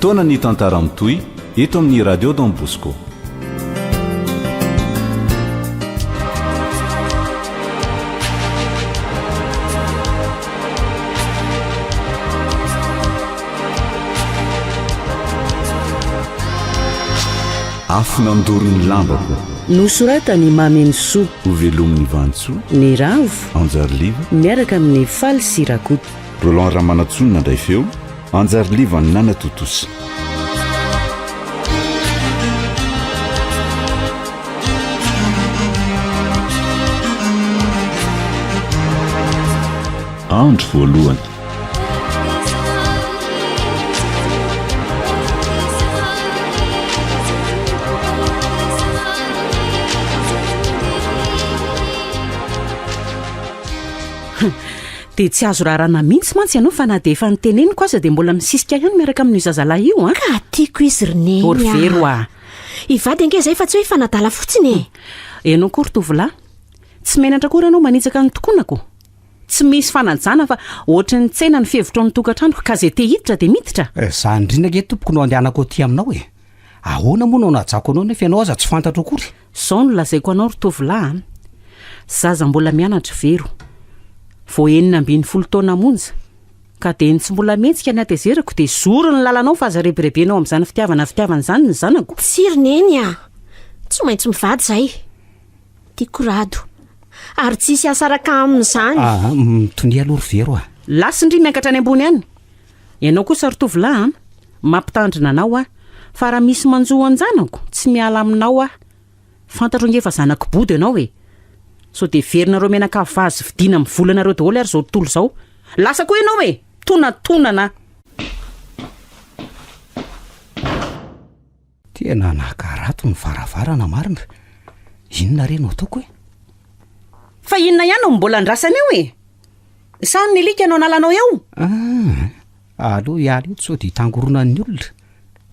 Fotoana ny tantara mitohy eto amin'ny Radio Don Bosco. Afo nandoro ny lambako. Nosoratan'i Mamenosoa. Hovelomin'i Vantsoa. Ny Ravo. Anjariliva. Miaraka amin'i Faly sy Rakoto. Roland Ramanantsoa no nandray feo, Anjariliva no nanatontosa. Andro voalohany. Dia tsy azo rarana mihitsy mantsy ianao fa na dia efa noteneniko aza dia mbola misisika ihany miaraka amin'io zazalahy io an! Ka tiako izy ry neny a! Orvero a! Hivady ange izay fa tsy hoe hifanadala fotsiny e! Ianao koa ry tovolahy, tsy menatra akory ianao manitsaka ny tokonako? Tsy misy fanajana fa ohatry ny tsena ny fihevitrao ny tokantranoko ka ze te hiditra dia miditra. Zany indrindra ange tompoko no andehanako aty aminao e! Ahoana moa no anajako anao nefa ianao aza tsy fantatro akory? Zao no lazaiko anao ry tovolahy a! Zaza mbola mianatra Vero. Vao 16 taona monja. Ka dia ny tsy mbola mihetsika ny hatezerako dia zoro ny lalanao fa aza rebirebenao amin'izany fitiavana fitiavana izany ny zanako. Tsia ry Neny a! Tsy maintsy mivady izay. Tiako Rado. Ary tsy hisy hasaraka aminy izany. Ah, mitonia aloha ry Vero a. Lasa ndry miakatra any ambony any. Ianao kosa ry tovolahy a, mampitandrina anao aho, fa raha misy manjo an-janako, tsy miala aminao aho. Fantatro ange fa zanak'i Bodo ianao e. Sao dia heverinareo mianakavy fa azo vidiana amin'ny volanareo daholo ary izao tontolo izao. Lasa koa ianao e! Tonatonana. Tena naka-rato ny varavarana marina. Inona re no ataoko e? Fa inona ihany no mbola andrasana eo e? Sa ny alika no analanao eo? Ah, aleo hiala eto sao dia hitangoronan'ny olona.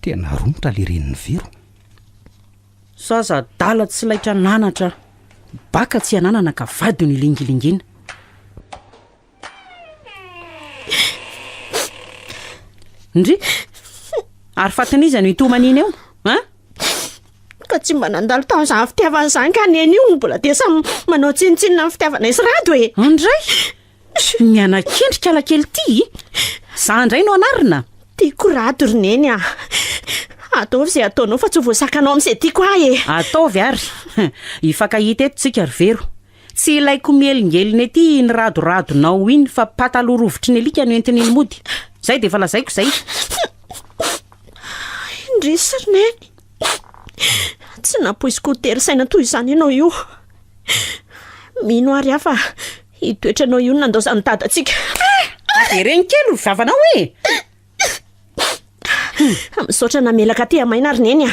Tena romotra le renin'i Vero. Zaza adala tsy laitra nanatra, baka tsy ananana ka vady no ilingilingiana. Ndry! Ary fatin'iza no hitomaniana eo? An? Ka tsy mba nandalo tamin'izany fitiavana izany ka neny io no mbola dia samy manao tsinontsinona ny fitiavanay sy Rado e! Andray! Miana-kendry kala kely ity! Za indray no anarina? Tiako Rado ry neny a! Ataovy izay ataonao fa tsy ho voasakanao amin'izay tiako ahy e! Ataovy ary! Hifankahita eto tsika ry Vero. Tsy ilaiko mielingelina ety iny radoradonao iny fa pataloha rovitry ny alika no entin'iny mody. Zay dia efa lazaiko zay. Indrisy ry Neny. Tsy nampoiziko ho tery saina toy izany ianao io. Mino ary aho fa io toetranao io no nandaozan'ny dadantsika. Avereno kely ry vavanao e! Misaotra namelaka tehamaina ry Neny a!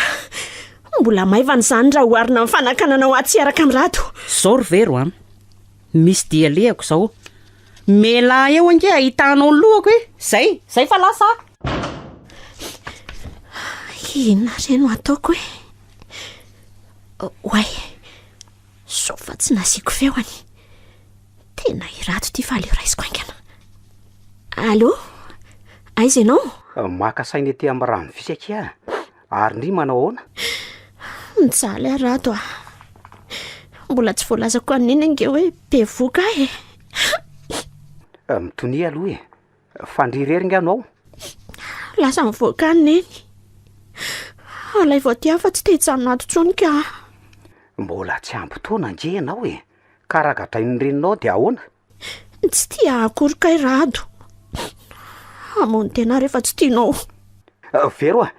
Mbola maivana izany raha oharina amin'ny fanakananao ahy tsy hiaraka amin'i Rado. Zao ry Vero a! Misy dia alehako izao. Mialà eo ange ahitanao ny lohako e! Zay, zay fa lasa aho. Inona re no ataoko e? Oay, soa fa tsy nasiako feony. Tena i Rado ity fa aleo raisiko haingana. Allô? Aiza ianao? Maka saina ety amin'ny rano visy akia a! Ary ndry manao ahoana? Mijaly aho Rado a! Mbola tsy voalazako an'i Neny ange hoe bevohoka aho e! Mitonia aloha e! Fa ndry irery nga no ao? Lasa mivoaka any Neny. Alaivo aty aho fa tsy te hijanona ato intsony ka. Mbola tsy ampy taona ange ianao e! Ka raha gadrain'ny reninao dia ahoana? Tsy tia ahy akory kay Rado. Hamono tena aho rehefa tsy tianao. Vero a!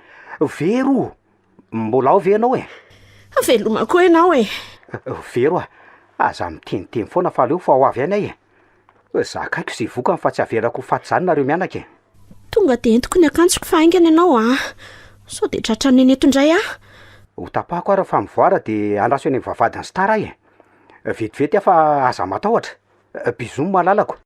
Vero! Mbola ao ve ianao e? Veloma koa ianao e! Vero a! Aza miteniteny foana fa aleo fa ho avy any aho e! Zakaiko izay vokany fa tsy avelako ho faty izany nareo mianaka e! Tonga dia entiko ny akanjoko fa haingana ianao a! Sao dia tratran'i Neny eto indray aho. Ho tapahako ary fa mivoara dia andraso eny amin'ny vavahadin'ny Star aho e! Vetivety aho fa aza matahotra. Bisous malalako.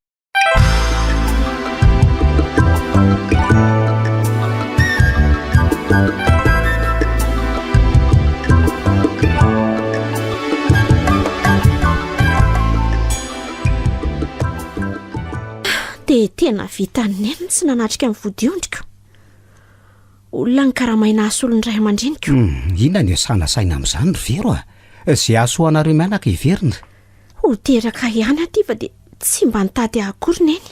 Dia tena vitan'i Neny ny tsy nanatrika ny vodiondriko. Olona nokaramaina hahasolo ny ray aman-dreniko. Hum, inona no iasana saina amin'izany ry Vero a? Izay hahasoa anareo mianaka heverina. Ho teraka ihany aho ity fa dia tsy mba nitady ahy akory Neny.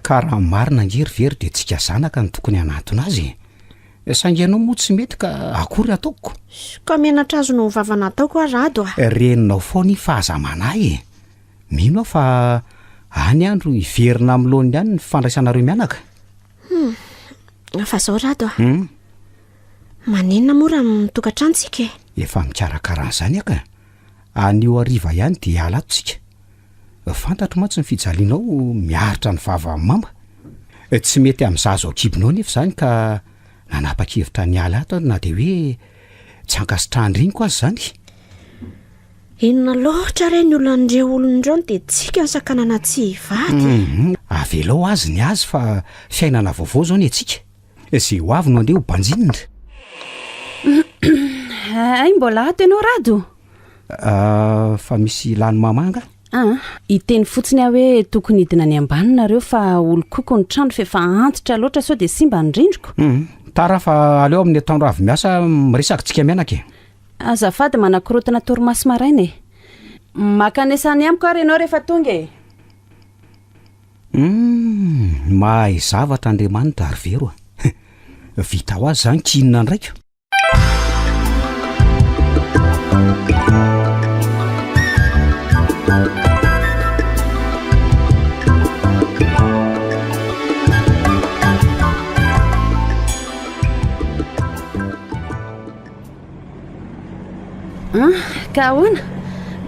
Ka raha ny marina ange ry Vero dia tsika zanaka no tokony hanantona azy e. Saingy ianao moa tsy mety ka akory ataoko? Ka menatra azy noho ny vava nataoko aho Rado a. Reninao foana iny fa aza manahy e. Mino aho fa any andro hiverina amin'ny laoniny ihany ny fifandraisanareo mianaka. Hum, fa zao Rado a. Hum. Maninona moa raha mitokantrano tsika e? Efa mikarakara an'izany aho ka. Anio hariva ihany dia hiala ato tsika. Fantatro mantsy ny fijalianao miaritra ny vavan'i mama. Tsy mety amin'ny zaza ao an-kibonao anefa izany ka nanapa-kevitra ny hiala ato aho na dia hoe tsy ankasitrahan-dreniko aza izany. Inona loatra re ny olan'ireo olona ireo no dia tsika no sakanana tsy hivady e? Hum, avelao azy ny azy fa fiainana vaovao izao ny antsika. Izay ho avy no andeha ho banjinina. Hay mbola ato ianao Rado? Ah, fa misy ilàn'i mama angaha? Ah, hiteny fotsiny aho hoe tokony hidina any ambany nareo fa olokoko ny trano f'efa antitra loatra sao dia simba ny rindriko. Hum, tara fa aleo amin'ny atoandro avy miasa miresaka tsika mianaka e. Azafady manakorotana torimaso maraina e. Makanesa any amiko ary ianao rehefa tonga e. Humm, mahay zavatra Andriamanitra ry Vero a. Vita ho azy izany k'inona ndraika. An, ka ahoana?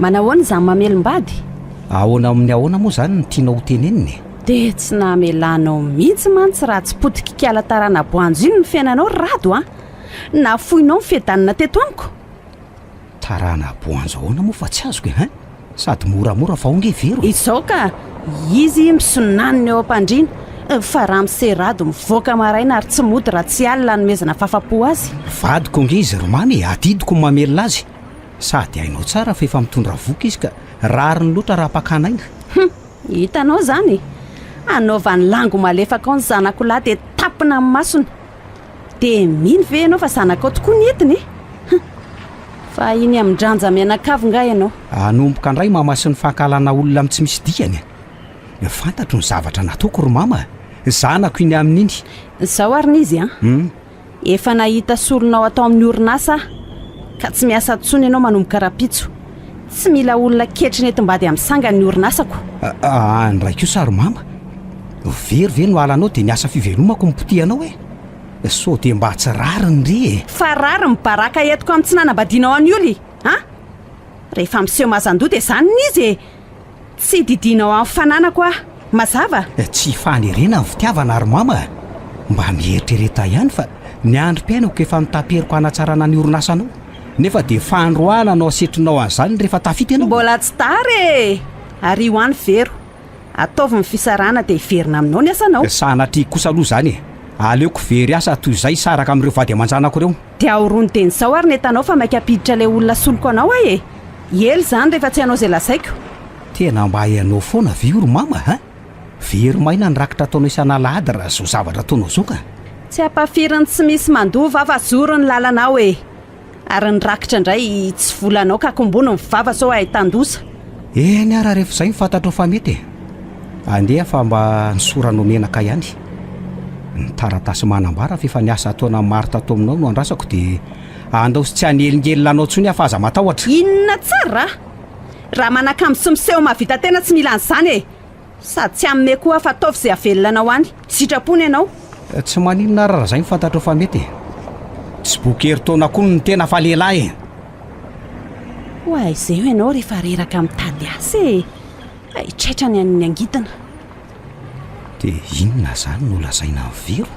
Manahoana izany mamelom-bady? Ahoana amin'ny ahoana moa izany no tianao ho tenenina e? Dia tsy namelanao mihitsy mantsy raha tsy potik'ikala tarana-boanjo iny ny fiainanao ry Rado a! Nafoinao ny fiadanana teto amiko. Tarana-boanjo ahoana moa fa tsy azoko e hein! Sady moramora fa ao nge vero e! Izao ka! Izy misonanina eo am-pandriana, fa ramose Rado mivoaka maraina ary tsy mody raha tsy alina hanomezana fafa-po azy. Vadiko ange izy ry mamy e, adidiko ny mamelona azy. Sady hainao tsara fa efa mitondra vohoka izy ka rariny loatra raha ampakana aina. Hum! Hitanao izany e! Anaovany lango malefaka ao ny zanako lahy dia tapina amin'ny masony. Dia mino ve ianao fa zanakao tokoa ny entiny e? Hum! Fa iny amin-dRanja mianakavy nga ianao? Hanomboka indray mama sy ny fankahalana olona amin'ny tsy misy dikany a! Fantatro ny zavatra nataoko ry mama a! Zanako iny amin'iny. Izao ary ny izy an! Efa nahita solonao atao amin'ny orinasa aho, ka tsy miasa intsony ianao manomboka rahampitso. Tsy mila olona ketrina entim-bady amin'ny sangany ny orinasako. Aa ndray kosa ry mama! Very ve no halanao dia ny asa fivelomako no potihanao e? Sao dia mba tsy rariny re e! Fa rariny baraka entiko amin'ny tsy nanambadianao an'i Oly a! Rehefa miseho mazan-doha dia izany ny izy e! Tsy didianao amin'ny fananako aho, mazava? Tsy ifanerena ny fitiavana ry mama a! Mba mieritrereta ihany fa ny androm-piainako efa notaperiko hanatsarana ny orinasanao, nefa dia fandroahana no asetrinao an'izany rehefa tafita ianao. Mbola tsy tara e! Ario any Vero. Ataovy ny fisarahana dia hiverina aminao ny asanao. Sanatria kosa aloha izany e! Aleoko very asa toy izay hisaraka amin'ireo vady aman-janako ireo. Dia aorony dieny izao ary ny entanao fa maika hampiditra ilay olona soloko anao aho e! Ela izany rehefa tsy hanao izay lazaiko. Tena mba ianao foana ve io ry mama a? Very maina ny rakitra ataonao isan'alahady raha izao zavatra ataonao izao ka! Tsy ampafiriny tsy misy mandova fa zoro ny lalanao e! Ary ny rakitra indray tsy volanao ka kombony ny vava sao ahitan-doza. Eny ara rehefa izay no fantatrao fa mety e! Andeha fa mba nisoranao menaka ihany. Ny taratasy manambara fa efa niasa taona maro tato aminao no andrasako dia andao sy tsy hanelingelina anao intsony aho fa aza matahotra. Inona tsara? Raha manakambo sy miseho mahavita tena tsy mila an'izany e! Sady tsy hanome koa aho fa ataovy izay hahavelona anao any. Sitrapony ianao. Tsy maninona ary raha izay no fantatrao fa mety e! Tsy boky herintaona koa ny tena fa lehilahy e! Ho aiza eo ianao rehefa reraka mitady asa e! Haitraitra ny an'ny angidina. Dia inona izany no lazaina an'i Vero?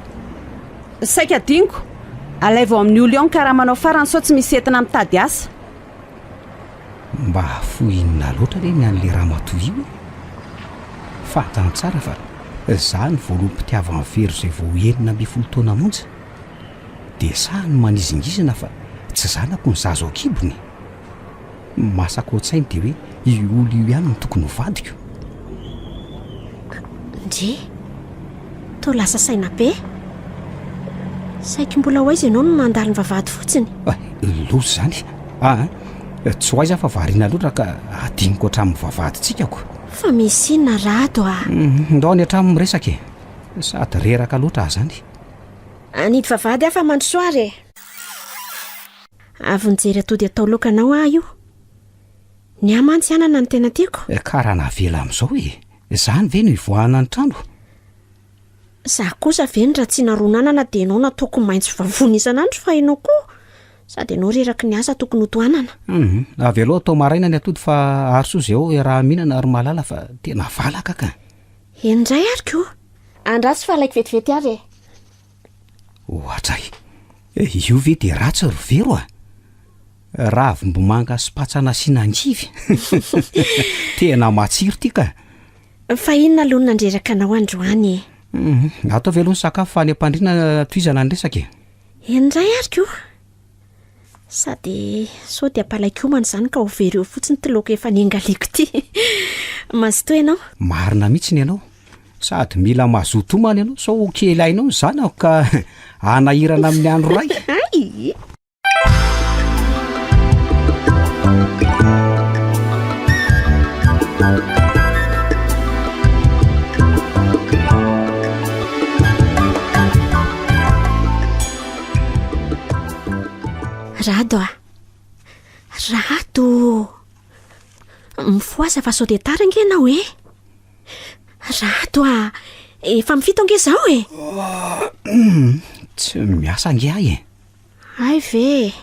Saika adinoko. Alaivo ao amin'ny Olion ny karamanao farany sao tsy misy entina mitady asa. Mba fohinina loatra re ny an'le ramatoa io e! Fantany tsara fa za no voaloham-pitiavan'i Vero izay vao 16 taona monja. Dia sahy ny manizingizina fa tsy zanako ny zaza ao an-kibony. Masaka ao an-tsainy dia hoe io olona io ihany no tokony ho vadiko. Ndry! Toa lasa saina be. Saiky mbola ho aiza ianao no nandalo ny vavahady fotsiny? Loza izany. Aa, tsy ho aiza aho fa variana loatra ka adinoko hatramin'ny vavahadintsika ko. Fa misy inona Rado a? Ndao any an-trano miresaka e. Sady reraka loatra aho izany. Hanidy vavahady aho fa mandrosoa ary e. Avy nijery atody atao laoka anao aho io. Ny ahy mantsy anana no tena tiako. Ka raha navela amin'izao e! Izany ve no hivoahana ny trano? Za kosa ve ny ratsiana ron'anana dia ianao nataoko maitso vavony isan'andro fa ianao koa sady ianao reraky ny asa tokony ho tohanana. Hum, avelao atao maraina ny atody fa arosoa izay ao iaraha-mihinana ry Malala fa tena valaka ka. Eny indray ary ko! Andraso fa alaiko vetivety ary e! Ohatray! Io ve dia ratsy ry Vero a! Ravimbomanga sy patsa nasiana angivy. Tena matsiro ity ka! Fa inona aloha no nandreraka anao androany e? Hum, ataovy aloha ny sakafo fa any am-pandriana tohizana ny resaka e! Eny indray ary ko! Sady sao dia ampalaiko homana izany ka ho very eo fotsiny ity laoka efa niangaliako ity. Mazotoa ianao. Marina mihitsy ny anao. Sady mila mazoto homana ianao sao ho kely ainao ny zanako ka hanahirana amin'ny andro iray. Hay! Rado a! Rado ô! Mifohaza fa sao dia tara ange ianao e! Rado a! Efa mifito ange izao e! Tsy miasa ange aho e! Hay ve e!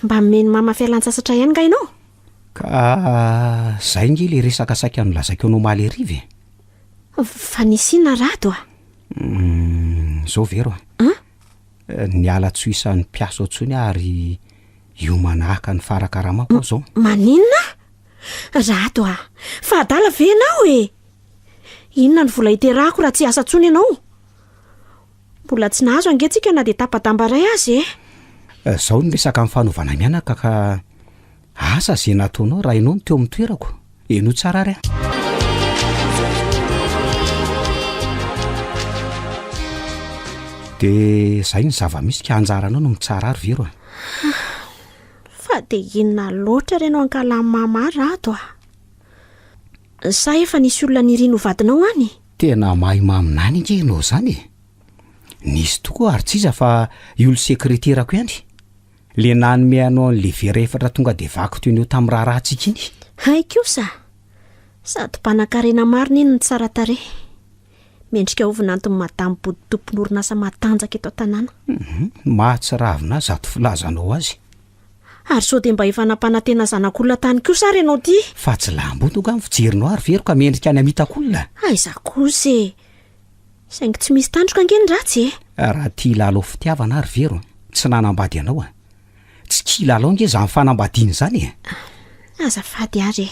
Mba nomeny mama fialan-tsasatra ihany nga ianao? Ka zay nge le resaka saika nolazaiko anao omaly hariva e! Fa nisy inona Rado a? Zao Vero a! An? Niala tsy ho isan'ny mpiasa ao intsony aho ary hiomana haka ny farakaramako aho izao. Maninona? Rado a! Fa adala ve ianao e? Inona ny vola hiterahako raha tsy hiasa intsony ianao? Mbola tsy nahazo ange tsika na dia tapa-damba iray aza e! Izao ny resaka nifanaovana mianaka ka asa izay nataonao raha ianao no teo amin'ny toerako. Henoy tsara ary an! Dia izay ny zava-misy ka anjaranao no mitsara ahy ry Vero a! Fa dia inona loatra re no ankahalan'i Mama ahy Rado a! Sa efa nisy olona niriny ho vadinao any? Tena mahay maminany ange ianao izany e! Nisy tokoa ary tsy iza fa io olo sekreterako ihany. Le nanome anao an'le vera efatra tonga de vaky toy ny eo tamin'ny raharahantsika iny. Hay kosa! Sady mpanankarena marina iny no tsara tarehy. Mendrika ho vinanton'i Madame Body tompon'orinasa matanjaka eto an-tanàna. Hum, mahatsiravina ahy zato filazanao azy. Ary sao dia mba efa nampanantena zanak'olona tany kosa ary ianao ity? Fa tsy lambo tonga ny fijerinao ary ve ro ka mendrika ny hamitako olona? Aiza kosa e! Saingy tsy misy tandroka ange ny ratsy e! Raha tia hilalao fitiavana ary ve ro tsy nanambady anao a! Tsy kilalao ange izany fanambadiana izany e! Azafady ary e!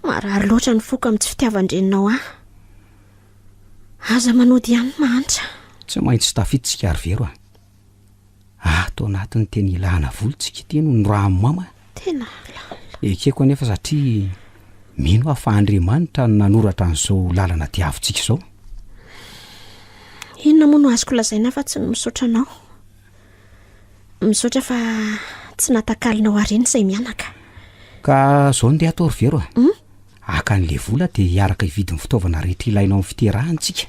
Marary loatra ny foko amin'ny tsy fitiavan-dreninao ahy. Aza manody ihany ny mahantra. Tsy maintsy tafiditsika ry Vero a! Ato anatin'ny teny ilana vola tsika ity no norahan'i mama. Tena lalina. Ekeko anefa satria mino aho fa Andriamanitra no nanoratra an'izao lalana diavintsika izao. Inona moa no azoko lazaina afa-tsy ny misaotra anao. Misaotra fa tsy natakalinao harena izay mianaka. Ka zao ndeha atao ry Vero a. Haka an'ilay vola dia hiaraka hividy ny fitaovana rehetra ilainao amin'ny fiterahana tsika.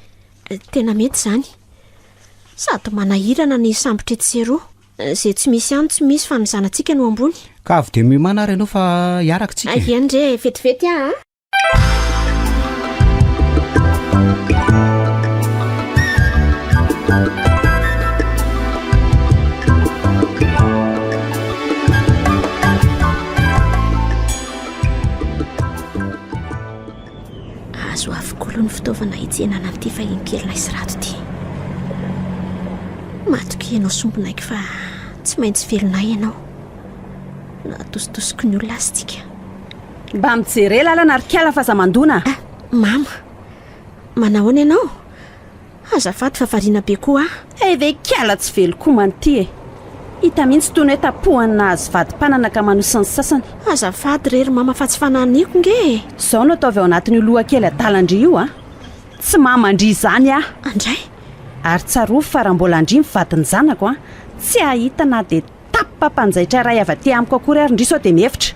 Tena mety izany. Sady manahirana ny hisambotra etsy sy eroa. Izay tsy misy any tsy misy fa ny zanatsika no ambony. Ka avy dia miomàna ary ianao fa hiaraka tsika e. Eny re, vetivety aho a. Azo avokoa aloha ny fitaovana hitsenana an'ity vahiny kelinay sy Rado ity. Matokia ianao sombinaiko fa tsy maintsy velona ahy ianao. Na atositosiky ny olona aza tsika. Mba mijere lalana ry kiala fa aza mandona a! Mama, manahoana ianao? Azafady fa variana be koa aho. Hay ve kiala tsy velon-komana ity e! Hita mihitsy toy ny hoe tapohan'ny nahazo vadim-panana ka manosa ny sasany. Azafady re ry mama fa tsy fanahiniako nge e! Izao no ataovy ao anatin'io loha kely adalan-dry io a! Tsy maman-dry izany aho! Andray! Ary tsarovy fa raha mbola ndry ny vadin'ny zanako an, tsy hahita na dia tapa-panjaitra iray avy aty amiko akory ary ndry sao dia mihevitra.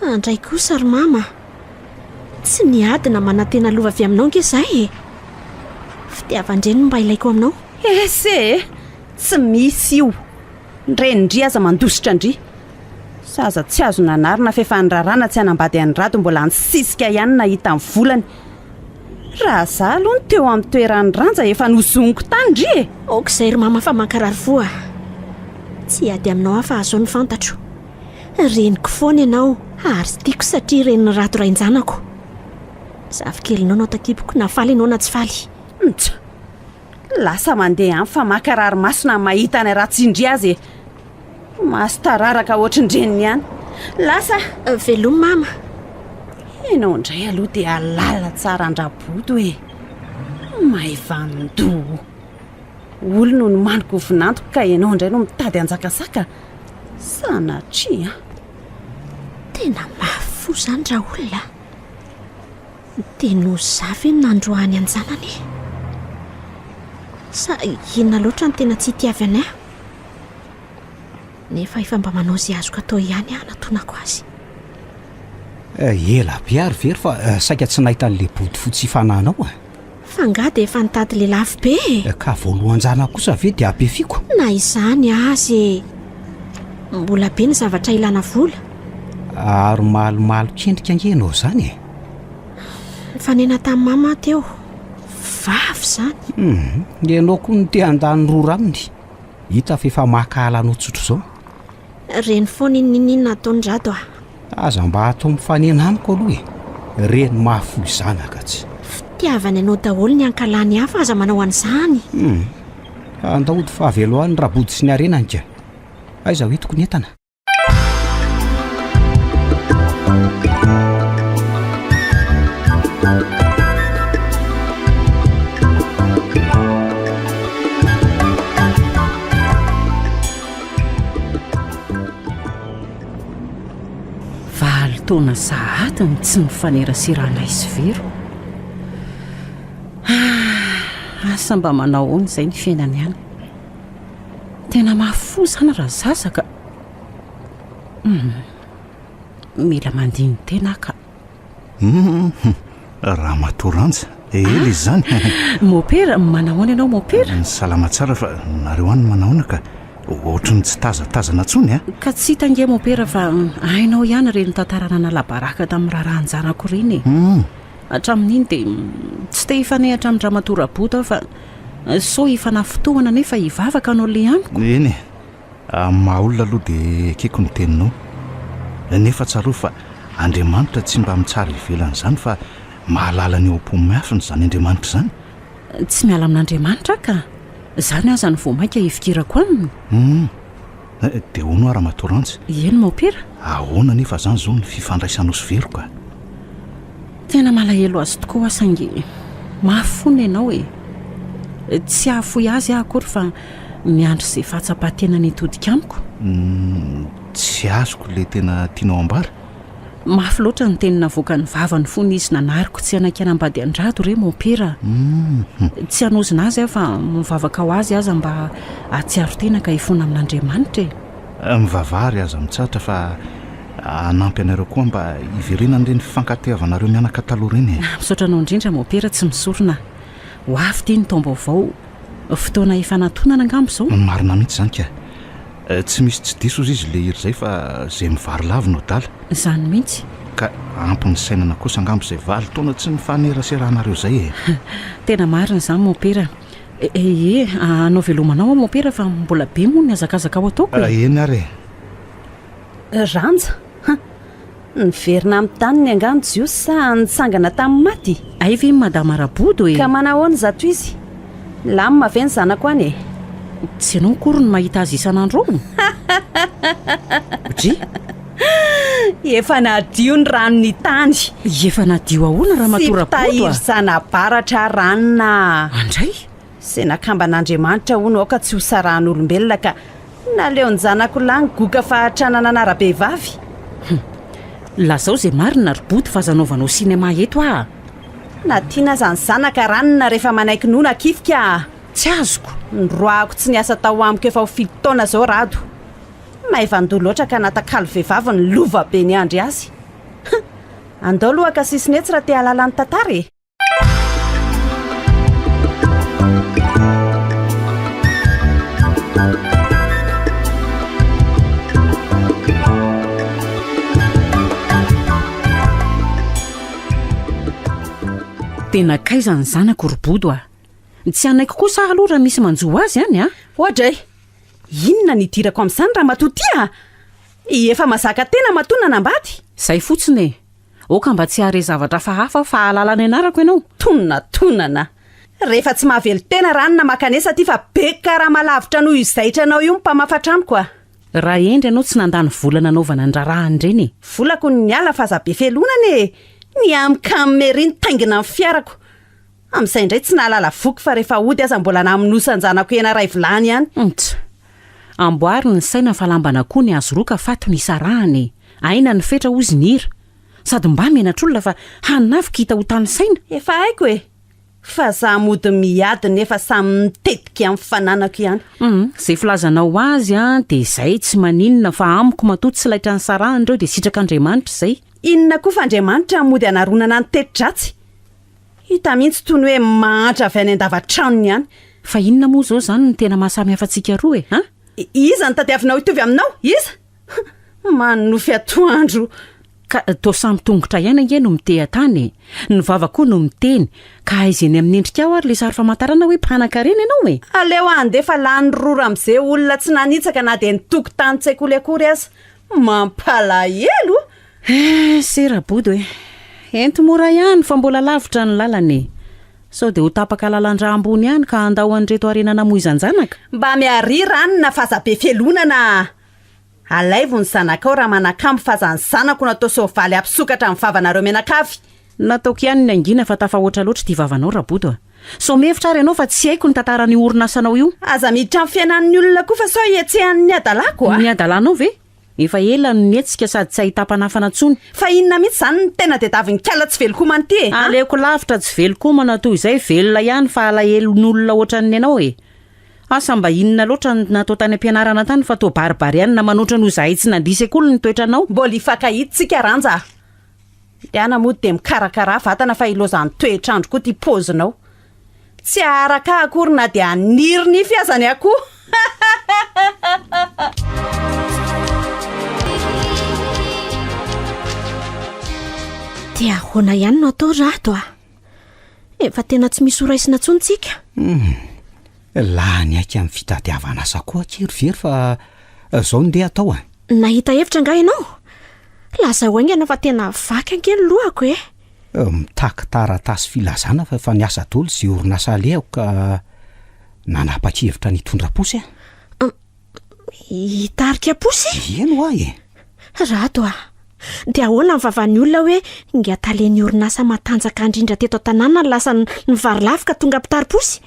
Andray kosa ry mama a! Tsy niady na manantena lova avy aminao ange izahay e! Fitiavan-dreny no mba ilaiko aminao. Ese e! Tsy misy io! Ny renin-dry aza mandositra an-dry. Zaza tsy azo nanarina f'efa niraràna tsy hanambady an'i Rado mbola nisisika ihany nahita ny volany. Raha za aloha no teo amin'ny toeran'i Ranja efa nozoniko tany ndry e! Aoka izay ry mama fa mankarary fo a! Tsy hiady aminao aho fa azao ny fantatro. Reniko foana ianao ary tiako satria renin'i Rado rain-janako. Zafikelinao no ato an-kiboko na faly ianao na tsy faly. Mtsa! Lasa mandeha any fa mankarary maso na mahita any ratsy-ndry aza e! Maso tararaka ohatrin-dreniny ihany. Lasa! Veloma mama. Ianao indray aloha dia halala tsara an-dRaboto e! Maivan-doha. Olona no nomaniko ho vinantoko ka ianao indray no mitady hanjakazaka? Sanatria an! Tena mafy fo izany raolona a! Dia noho izaho ve no nandroahany an-janany e? Sa inona loatra no tena tsy itiavany ahy? Nefa efa mba manao izay azoko atao ihany aho hanatonako azy. Eh, ela be ary very fa eh, saika tsy nahita an'ilay bodofotsy ifananao a. Fa angaha dia efa nitady lehilahy be e? Eh, ka voalohan-janako kosa ve dia ampiafiako? Na izany aza e! Mbola be ny zavatra ilana vola. Ary malomalo kendrika ange ianao izany e! Nifanena tamin'i mama aho teo. Vavy izany. Hum, ianao koa no te handany rora aminy. Hita fa efa mankahala anao tsotra izao. Reny foana inona inona ataony Rado a. Aza mba atao mifanena amiko aloha e. Reny mahafoy zanaka tsy. Fitiavany anao daholo ny ankalany hafa aza manao an'izany. Hum. Andao hody fa avelo any Rabody sy ny harenany ka. Aiza ho entiko ny entana? Valo taona sahady no tsy nifaneraseranay sy Vero. Ah, asa mba manao ahoana izay ny fiainany any. Tena mafy fo izany raha zaza ka. Hum, mila mandini-tena aho ka. Hum, Ramatoa Ranja, ela izy izany. Mopera, manahoana ianao Mopera? Salama tsara fa nareo any manahoana ka ohatry ny tsy tazatazana intsony a! Ka tsy hita ange Mopera fa hainao ihany ireny tantara nanala-baraka tamin'ny raharahan-janako ireny e! Hum. Hatramin'iny dia tsy te hifanehatra amin-dRamatoa Raboto aho fa sao hifanafintohina nefa hivavaka no aleha amiko. Eny e! Amin'ny maha olona aloha dia ekeko ny teninao. Nefa tsarovy fa Andriamanitra tsy mba mitsara ivelan'izany fa mahalala ny ao am-po miafina izany Andriamanitra izany. Tsy miala amin'Andriamanitra aho ka. Izany aza no vao mainka hifikirako aminy. Hum. Dia hono hoa Ramatoa Ranjy. Eny Mopera. Ahoana anefa izany izao ny fifandraisanao sy Vero ka? Tena malahelo azy tokoa aho saingy mafy fo ny anao e! Tsy hahafoy azy aho akory fa miandry izay fahatsapan-tenany hitodika amiko. Humm, tsy azoko ilay tena tianao ambara. Mafy loatra ny teny navoakan'ny vavany fony izy nanariko tsy hanaiky hanambady an-dRado re mompera a! Tsy hanozona azy aho fa mivavaka ho azy aza mba hahatsiaro tena ka hifona amin'Andriamanitra e! Mivavaha ary aza mitsahatra fa hanampy anareo koa mba hiverenan'ireny fifankatiavanareo mianaka taloha ireny e! Misaotra anao indrindra mompera tsy misorona. Ho avy ity ny taom-baovao. Fotoana hifanatonana angamba izao? Marina mihitsy izany ka! Tsy misy tsy diso ozy izy le hira izay fa izay mivarilavo no adala. Izany mihitsy. Ka ampy nisainana kosa angamba izay valo taona tsy nifaneraseranareo izay e! Tena marina izany mompera. Ee, hanao veloma anao aho mompera fa mbola be moa ny hazakazaka ho ataoko e! Eny ary e! Ranja, ha! Niverina amin'ny taniny angaha ny Jiosy sa nitsangana tamin'ny maty? Hay ve Madama Rabodo e! Ka manahoana izato izy? Milamina ve ny zanako any e? Tsy ianao akory no mahita azy isan'andro ao? Dry! Efa nadio ny ranon'ny tany! Efa nadio ahoana Ramatoa Rabodo a? Tsy mpitahiry zana-baratra ranona a! Andray! Izay nakamban'Andriamanitra hono aoka tsy ho sarahan'olombelona ka naleon-janako lahy nigoka fahatrana nanara-behivavy. Hum. Lazao izay marina ry Bodo fa aza anaovanao cinéma eto aho. Na tiana aza ny zanaka ranona rehefa manaiky noana akifika a! Tsy azoko. Noroahako tsy niasa tao amiko efa ho fito taona izao Rado. Maivan-doha loatra ka natakalo vehivavy ny lova be niandry azy. Hum! Andao aloha haka sisiny etsy raha te hahalala ny tantara e! Dia nankaiza ny zanako ry Bodo a? Tsy hanaiky kosa aho aloha raha misy manjo azy any a! Oadray! Inona no idirako amin'izany ramatoa ty a? Efa mazaka tena matoa nanambady. Izay fotsiny e! Aoka mba tsy hahare zavatra hafahafa aho fa hahalala ny anarako ianao. Tonatonana. Rehefa tsy mahavelon-tena ranona mankanesa aty fa be karama lavitra noho io zaitranao io ny mpamafa tranoko a! Raha hendry ianao tsy nandany vola nanaovana ny raharahany ireny e! Volako no niala fa aza be fialonana e! Ny amkam ery nitaingina ny fiarako. Amin'izay indray tsy nahalala voky fa rehefa hody aza mbola namonosan-janako hena iray vilany ihany. Nts. Amboary ny saina fa lamban'akoho ny azo roa ka faty no isarahana e! Aina ny fetra hozy ny hira. Sady mbà menatr'olona fa hanavoka hita ho tanisaina. Efa haiko e! Fa za mody miady nefa samy mitetika amin'ny fananako ihany. Hum, zay filazanao azy an, dia zay tsy maninona fa amiko matoa tsy laitra nisarahana ireo dia sitrak'Andriamanitra izay. Inona koa fa Andriamanitra mody anaronana ny teti-dratsy? Hita mihitsy toy ny hoe mahantra avy any an-davatranony ihany. Fa inona moa izao izany no tena maha samy hafa antsika roa e? An? Iza no tadiavinao hitovy aminao? Iza? Manonofy atoandro. Ka toa samy tongotra ihany ange no miteha-tany e! Ny vava koa no miteny. Ka aiza eny amin'ny endrikao ary ilay sary famantarana hoe mpanankarena ianao e? Aleo handeha fa lany rora amin'izay olona tsy nanitsaka na dia ny tokotanin-tsekoly akory aza. Mampalahelo! Eh, se Rabodo e! Ento mora ihany fa mbola lavitra ny lalana e! Sao dia ho tapaka lalan-drà ambony ihany ka handao an'ireto harena namoizan-janaka? Mba miaria ranona fa aza be fialonana a! Alaivo ny zanakao raha manakambo fa aza ny zanako no atao soavaly hampisokatra ny vavanareo mianakavy! Nataoko ihany ny hangina fa tafahoatra loatra ity vavanao Rabodo a! Sao mihevitra ary ianao fa tsy haiko ny tantaran'io orinasanao io? Aza miditra amin'ny fiainan'ny olona koa fa sao hihetsehan'ny hadalako a! Ny hadalanao ve? Efa ela no nihetsika sady tsy ahitam-panafana intsony. Fa inona mihitsy izany no tena tediavin'i kala tsy velon-komana ity e? An? Aleoko lavitra tsy velon-komana toy izay velona ihany fa alahelon'olona ohatran'ny anao e! Asa mba inona loatra no natao tany am-pianarana tany fa toa baribarianina manoatra noho izahay tsy nandia sekoly ny toetranao. Mbola hifankahita tsika Ranja a! Ndehana mody dia mikarakarà vatana fa ilaozan'ny toetr'andro koa ity paozinao. Tsy haharaka ahy akory na dia haniry nify aza ny akoho. Dia ahoana ihany no atao Rado a? Efa tena tsy misy ho raisina intsony tsika. Hum, lany aika amin'ny fitadiavana asa koa akia ry Very fa zao no ndeha atao a. Nahita hevitra angaha ianao? Lazao haingana fa tena vaky ange ny lohako e. Mitaky taratasy filazana fa efa niasa daholo izay orinasa alehako ka nanapa-kevitra ny hitondra posy aho. Hitarika posy? Eny hoa e! Rado a! Dia ahoana ny vavan'ny olona hoe ingahy talen'ny orinasa matanjaka indrindra teto an-tanàna no lasa nivarilavo ka tonga mpitari-posy?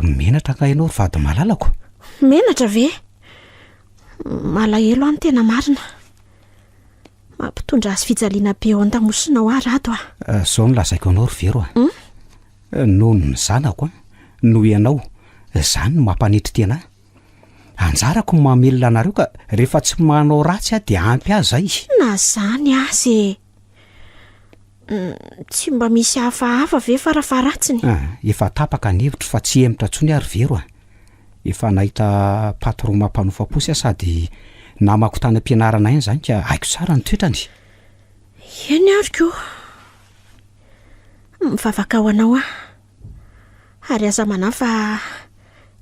Menatra angaha ianao ry vady malalako? Menatra ve? Malahelo aho ny tena marina. Mampitondra azy fijaliana be ao an-damosinao aho Rado a. Zao no lazaiko anao ry Vero a. Hum? Noho ny zanako a, noho ianao, zany no mampanetry tena ahy. Anjarako ny mamelona anareo ka rehefa tsy manao ratsy aho dia ampy ahy zay. Na zany aza e. Tsy mba misy hafahafa ve farafaharatsiny? Ah, efa tapaka ny hevitro fa tsy hihemotra intsony aho ry Vero a. Efa nahita patron mampanofa posy aho sady namako tany am-pianarana ihany izany ka haiko tsara ny toetrany. Eny ary ko. Mivavaka ho anao aho. Ary aza manahy fa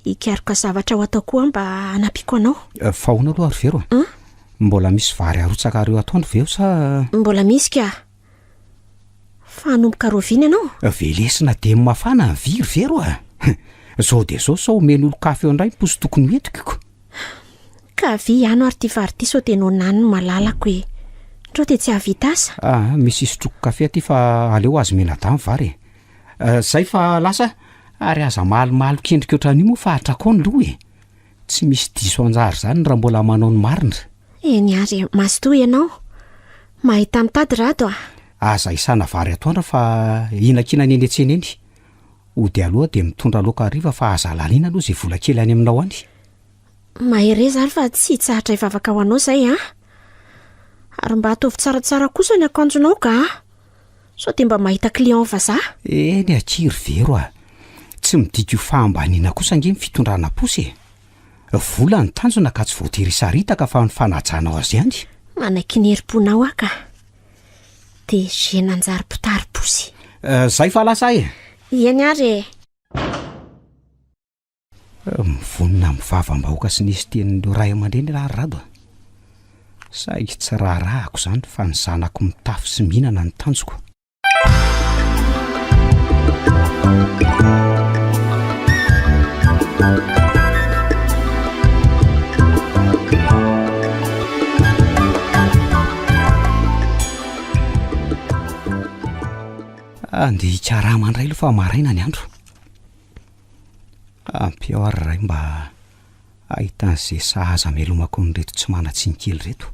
hikaroka zavatra ho atao koa aho mba hanampiako anao. Fa ahoana aloha ry Vero a? Mbola misy vary arotsakareo atoandro ve eo sa? Mbola misy ka. Fa hanomboka rahoviana ianao? Velesina dia mafana ny vy ry Vero a! Zao dia zao sao omen'olon-kafa eo indray ny posy tokony ho entiko. Ka avia ihany ary ity vary ity sao dia noana ny malalako e! Ndrao dia tsy hahavita asa. Ah, misy hisotroako kafe aty fa aleo azo mianadahy ny vary e! Zay fa lasa ary aza malomaloka endrika ohatran'io moa fa hatrakao ny loha e! Tsy misy diso anjara izany raha mbola manao ny marina. Eny ary, mazotoa ianao. Mahita mitady Rado a! Aza isana vary atoandro fa hinakinana eny an-tsena eny. Hody aloha dia mitondra laoka hariva fa aza laniana aloha izay vola kely any aminao any. Mahereza ary fa tsy hitsahatra hivavaka ho anao izay an! Ary mba ataovy tsaratsara kosa ny akanjonao ka! Sao dia mba mahita client vazaha? Eny akia ry Vero a! Tsy midika ho fahambaniana kosa ange ny fitondrana posy e! Vola ny tanjona ka tsy voatery hisaritaka fa ny fanajanao azy ihany. Manaiky ny herim-ponao aho ka! DG nanjary mpitari-posy. Zay fa lasa e! Eny ary e! Mivonona amin'ny vavam-bahoaka sy ny tenin'ireo ray aman-dreny raha ry Rado a! Saingy tsy raharahako izany fa ny zanako mitafy sy mihinana no tanjoko. Andeha hikarama indray aloha fa maraina ny andro. Ampio aho ry Ray mba hahita an'izay sahaza hamelomako an'ireto tsy manan-tsiny kely ireto.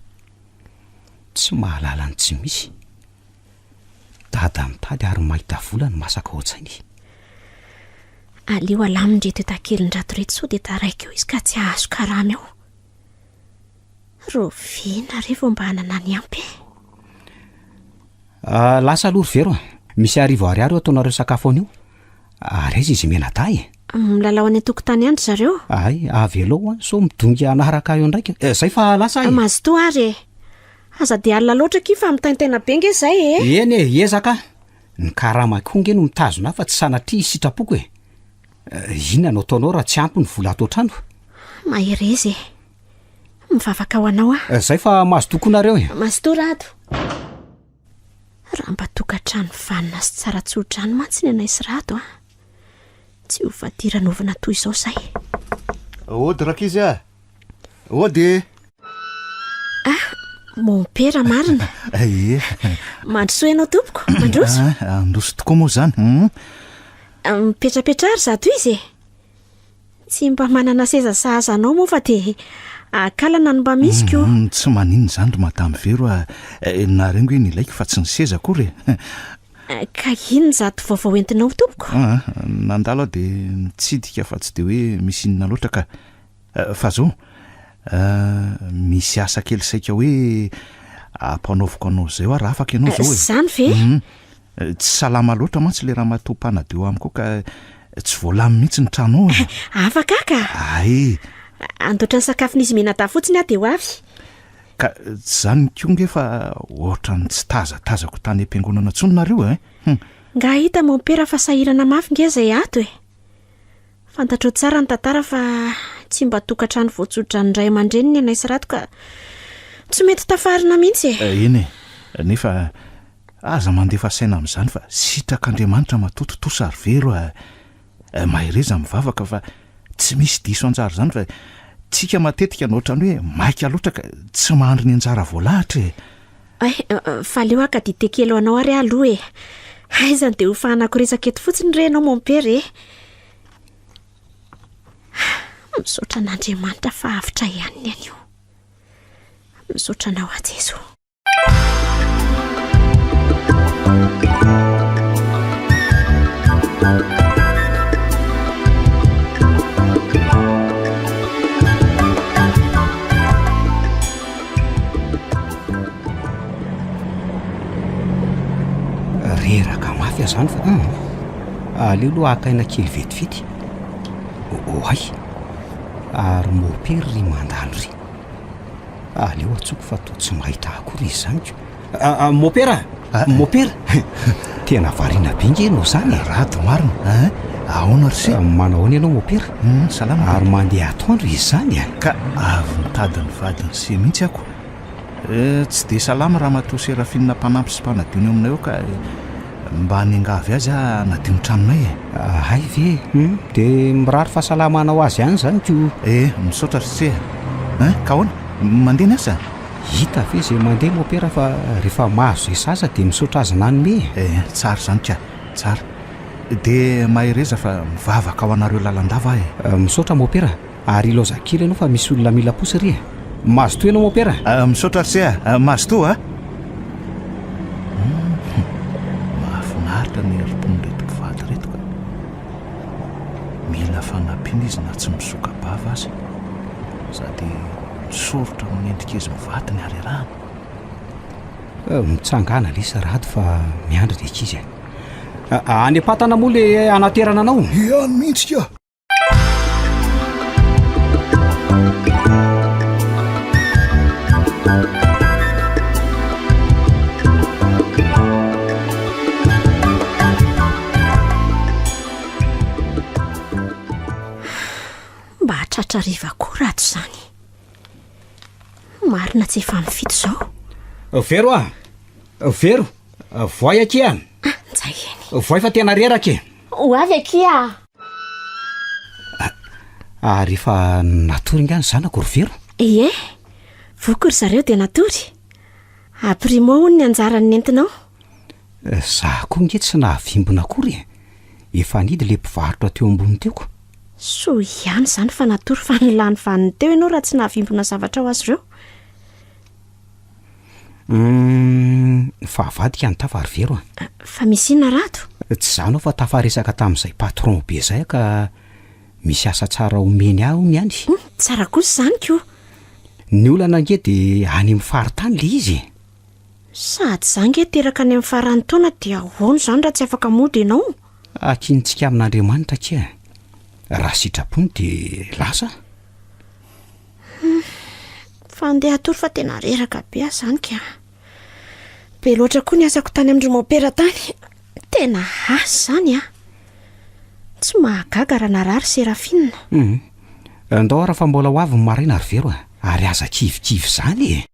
Tsy mahalala ny tsy misy. Dada mitady ary mahita vola no masaka ao an-tsainy. Aleo alamin-dreto entakelin-dRato ireto sao dia taraiky eo izy ka tsy hahazo karama eo. Rahoviana re vao mba hanana ny ampy e? Ah, lasa aloha ry Vero a! Misy arivo ariary eo ataonareo sakafo anio. Ary aiza izy mianadahy e? Milalao any an-tokotany any ry zareo. Hay, avelao an, sao midongy hanaraka ahy eo ndraika. Eh, zay fa lasa aho e! Mazotoa ary e! Aza dia alina loatra akia fa mitaintaina be nge zay e! Eny e, hiezaka aho. Ny karama koa nge no mitazona ahy fa tsy sanatria sitrapoko e! Eh, inona no ataonao raha tsy ampy ny vola ato an-trano? Mahereza e! Mivavaka ho anao aho. Eh, zay fa mazotoa koa nareo e! Mazotoa Rado. Raha mba tokantrano vanona sy tsara tso-drano mantsy ny anay sy Rado a! Tsy ho fadiranovana toy izao izay. Ody rankizy a! Ody e! Ah, mompera marina. Ie. Mandrosoa ianao tompoko, mandroso. Ah, androso tokoa moa izany. Hmm. Mipetrapetraha ry zato izy e. Tsy mba manana seza sahaza anao moa fa dia akalana no mba misy ko. Hmm, tsy maninona izany ry madame Vero a. Eh, nareo nge ny ilaiko fa tsy ny seza akory e. Eh, ka inona izato vaovao entinao tompoko? Ah, nandalo aho dia nitsidika fa tsy dia hoe misy inona loatra ka. Eh, fa zao, misy asa kely saika hoe ampanaoviko anao izay hoa raha afaka ianao izao e. Izany ve? Hum. Tsy salama loatra mantsy ilay ramatoa mpanadio amiko ao ka tsy voalamy mihitsy ny trano ao e. Afaka aho ka. Hay. Andoatra ny sakafon'izy mianadahy fotsiny aho dia ho avy. Ka tsy izany koa nge fa ohatran'ny tsy tazatazako tany am-piangonana intsony nareo e. Hum. Nga hita mompera fa sahirana mafy nge izay ato e. Fantatrao tsara ny tantara fa tsy mba tokantrano voatso-dranon'ny ray aman-dreny ny anay sy Rado ka tsy mety tafarina mihitsy e. Eny e, nefa aza mandefa saina amin'izany fa sitrak'Andriamanitra matoa tontosa ry Vero a! Mahereza mivavaka fa tsy misy diso anjara izany fa tsika matetika no ohatran'ny hoe maika loatra ka tsy mahandry ny anjara voalahatra e! Ay, fa aleo haka dite kely ho anao ary aho aloha e. Aiza no dia ho fahanako resaka eto fotsiny re ianao mompera e. Misaotra an'Andriamanitra fa avotra ihany ny anio. Misaotra anao aho Jesoa. Reraka mafy aho zany fa hum, aleo aloha haka aina kely vetivety. Oay, ary mopery ry mandalo ry. Aleo antsoiko fa toa tsy mahita ahy akory izy zany ko. Mopera, mopera, tena variana be nge ianao zany e. Rado marina ein, ahoana ry se? Manao ahoana ianao mopera? Hum, salama. Ary mandeha atoandro izy zany e? Ka avy nitady ny vadin'i se mihitsy ako. Tsy dia salama ramatoa Seraphine mpanampy sy mpanadio ny ao aminay ao ka mba niangavy azy aho hanadio ny tranonay e. Hay ve? Hum, dia mirary fahasalamana ho azy ihany izany ko. Eh, misaotra ry se a. Hein, ka ahoana? Mandeha ny asa? Hita ve izay mandeha mopera fa rehefa mahazo izay sahaza dia misaotra azy nanome e. Eh, tsara izany ka, tsara. Dia mahereza fa mivavaka ho anareo lalandava aho e. Misaotra mopera. Ary ilaoza kely ianao fa misy olona mila posy ry e! Mazotoa ianao mopera a! Misaotra ry se a! Mazotoa a! Mila fanampiana izy na tsy misoka-bava aza. Sady misoritra amin'ny endrik'izy mivady ny harerahana. Mitsangàna lesy Rado fa miandry ny ankizy e. Any am-patana moa le anaterana anao? Ihany mihitsy ka! Mba tratra hariva koa Rado izany. Marina tsy efa amin'ny fito izao. Vero a! Vero! Voay akia! Ah, njay eny. Voay fa tena reraka e! Ho avy akia! Ary efa natory nga ny zanako ry Vero? Ie, voky ry zareo dia natory. Aprimo hono ny anjarany nentinao. Za koa nge tsy nahavimbina akory e! Efa nidy le mpivarotra teo ambony teo ko. Soa ihany izany fa natory fa nilany vaniny teo ianao raha tsy nahavimbina zavatra ho azy ireo. Humm, fa avadika ny tafa ry Vero a! Fa misy inona Rado? Tsy izany aho fa tafaresaka tamin'izay patron be izay aho ka misy asa tsara omeny ahy hono ihany. Humm, tsara kosa izany ko! Ny olana ange dia any amin'ny faritany ilay izy e! Sady za nge teraka any amin'ny faran'ny taona dia ahoana izany raha tsy afaka mody ianao? Akintsika amin'Andriamanitra akia e! Raha sitrapony dia lasa aho. Humm, fa andeha hatory fa tena reraka be aho izany ka. Be loatra koa ny asako tany amin-dry mompera tany. Tena asa izany an! Tsy mahagaga raha narary Seraphine. Humm, ndao ara fa mbola ho avy ny maraina ry Vero a! Ary aza kivikivy izany e!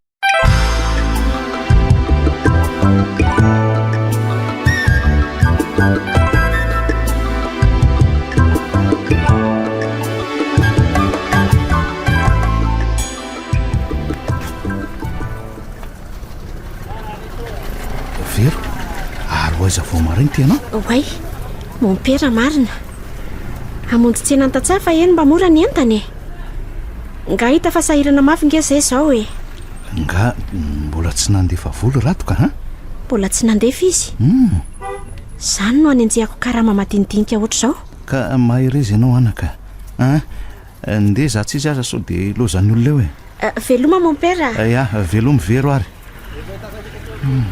Vero, ary ho aiza vao maraina ity ianao? Oay, mompera marina. Hamonjy tsena any tantsaha fa eny mba mora ny entana e. Nga hita fa sahirana mafy nge zay zao e. Nga mbola tsy nandefa vola Rado ka ha? Mbola tsy nandefa izy. Hum. Zany no anenjehako karama madinidinika ohatr'izao. Ka mahereza ianao anaka a! Ndeha za tsy izy aza sao dia lozan'ny olona eo e. Veloma mon père a! Ya, velomy Vero ary. Hum.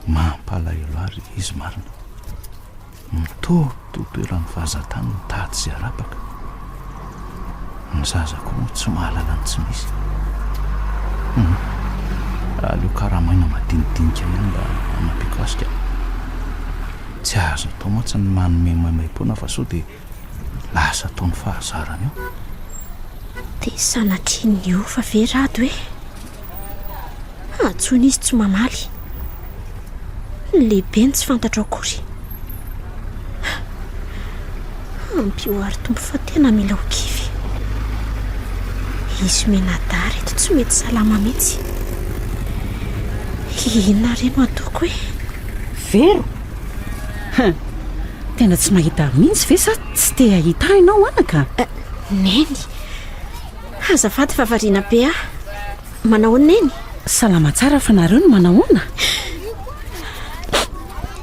Mampalahelo ahy ry izy marina. Mitototo eran'ny vazan-tany mitady izay harapaka. Ny zaza koa moa tsy mahalala ny tsy misy. Hum. Aleo karamaina madinidinika ihany mba hanampiako azy ka. Tsy azo atao mantsy ny manome maimaimpoana fa sao dia lasa ataony fahazarana eo. Dia sanatria niova ve Rado e? Antsoina izy tsy mamaly. Ny lehibeny tsy fantatro akory. Ampio àry Tompo fa tena mila ho kivy. Izy mianadahy ireto tsy mety salama mihitsy. Inona re no ataoko e? Vero! Hein! Tena tsy mahita ahy mihitsy ve sa tsy te hahita ahy ianao anaka? Neny! Azafady fa variana be aho. Manahoana Neny? Salama tsara fa nareo no manahoana?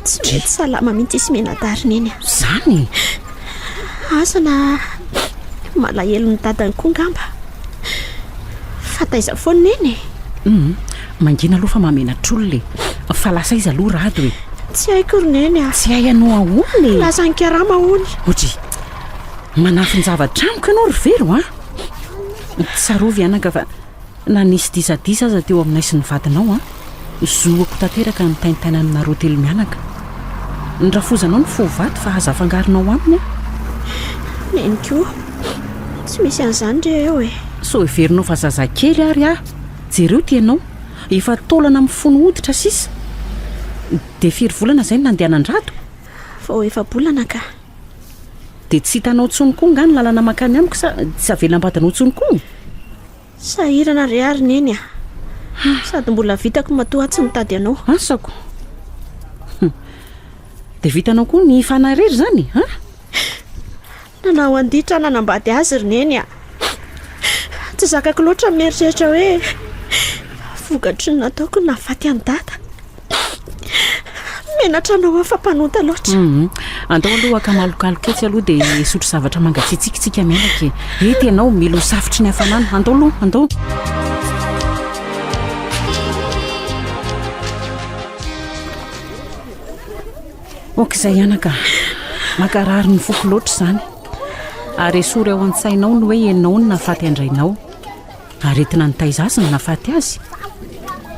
Tsy mety salama mihitsy izy mianadahy ry Neny a. Zany? Asa na malahelo ny dadany koa ngamba. Fa taiza foana Neny e? Hum, mangina aloha fa mahamenatr'olona e. Fa lasa aiza aloha Rado e? Tsy haiko ry Neny a. Tsy hay anao ahoana e? Lasa nikarama hono. Ohatry, manafin-javatra amiko ianao ry Vero a! Tsarovy anaka fa na nisy disadisa aza teo aminay sy ny vadinao an, zohako tanteraka ny taintaina aminareo telo mianaka. Ny rafozanao no fo vato fa aza afangaronao aminy an. Neny koa, tsy misy an'izany re eo e. Sao heverinao fa zazakely ary aho. Jereo ity ianao, efa taolana mifono hoditra sisa. Dia firy volana izay no nandehanan-dRado? Vao efa-bolana ka. Dia tsy hitanao intsony koa nga ny lalana mankany amiko sa tsy avelam-badinao intsony koa? Sahirana re ary Neny a! Sady mbola vitako matoa aho tsy nitady anao. Asako. Hum. Dia vitanao koa ny hifana irery izany, an? Nanao an-ditra nanambady azy ry Neny a! Tsy zakako loatra ny mieritreritra hoe vokatry ny nataoko no nahafaty an'i Dada. Menatra anao aho fa mpanota loatra. Hum. Andao aloha haka malokaloka etsy aloha dia hisotro zavatra mangatsiatsiaka isika mianaka e. Ety ianao, mila ho safotry ny hafanana. Andao aloha, andao. Ok izay anaka. Mankarary ny foko loatra izany. Ary esory ao an-tsainao ny hoe ianao no nahafaty an-drainao. Aretina nitaiza azy no nahafaty azy.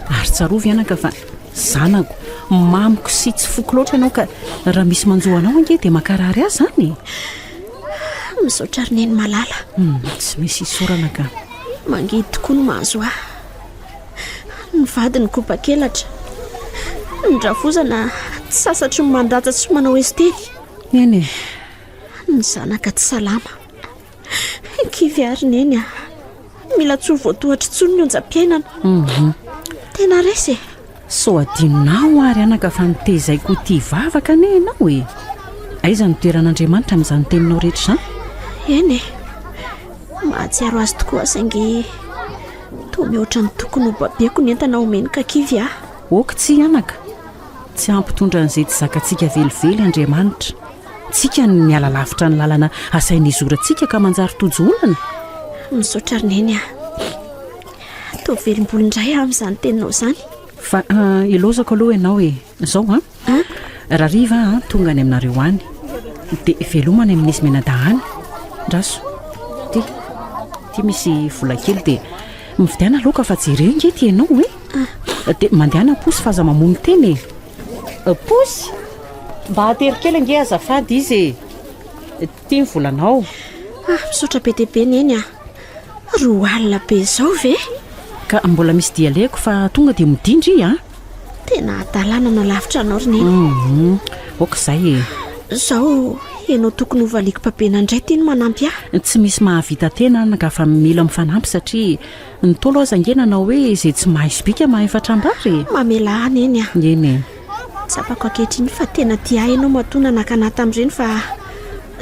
Ary tsarovy anaka fa zanako, mamiko sy tsy foko loatra ianao ka raha misy manjo anao ange dia mankarary ahy izany e. Misaotra ry neny malala. Hmm, tsy misy isaorana ka. Mangidy tokoa ny mahazo ahy. Ny vady nikopa-kelatra. Ny rafozana tsy sasatry ny mandatsa sy manao esiteny. Neny e. Ny zanaka tsy salama. Kivy aho ry Neny a. Mila tsy ho voatohatra intsony ny onjam-piainana. Mhm. Tena resy e. Sao adinonao ary anaka fa nitezaiko ho tia vavaka anie ianao e. Aiza ny toeran'Andriamanitra amin'izany teninao rehetra izany? Eny e. Mahatsiaro azy tokoa aho saingy toa mihoatra ny tokony ho babeko ny entana omeny ka kivy aho. Ok tsia anaka. Tsy hampitondra an'izay tsy zakantsika velively Andriamanitra. Tsika no miala lavitra ny lalana asainy hizorantsika ka manjary tojo olana. Misaotra ry Neny a. Toa velom-bolo indray aho amin'izany teninao izany. Fa ilaozako aloha ianao e. Izao an. Rahariva aho an, tonga any aminareo any. Dia veloma any amin'izy mianadahy any. Ndraso. Ity. Ity misy vola kely dia mividiana laoka fa jereo ange ity ianao e. Dia mandehana posy fa aza mamono tena e. Posy! Mba atero kely ange azafady izy e! Ity ny volanao. Ah, misaotra be dia be Neny a! 20 be izao ve? Ka mbola misy dia alehako fa tonga dia modindry a! Tena hadalana lavitra anao ry Neny. Hum, ok izay e! Izao ianao tokony ho valiako babena indray ity no manampy ahy. Tsy misy mahavita tena anaka fa mila mifanampy satria Ny Ntaolo aza ange nanao hoe izay tsy mahay sobika mahay fatram-bary e! Mamelà ahy Neny a! Eny e! Tsapako ankehitriny fa tena tia ahy ianao matoa nanakana ahy tamin'ireny fa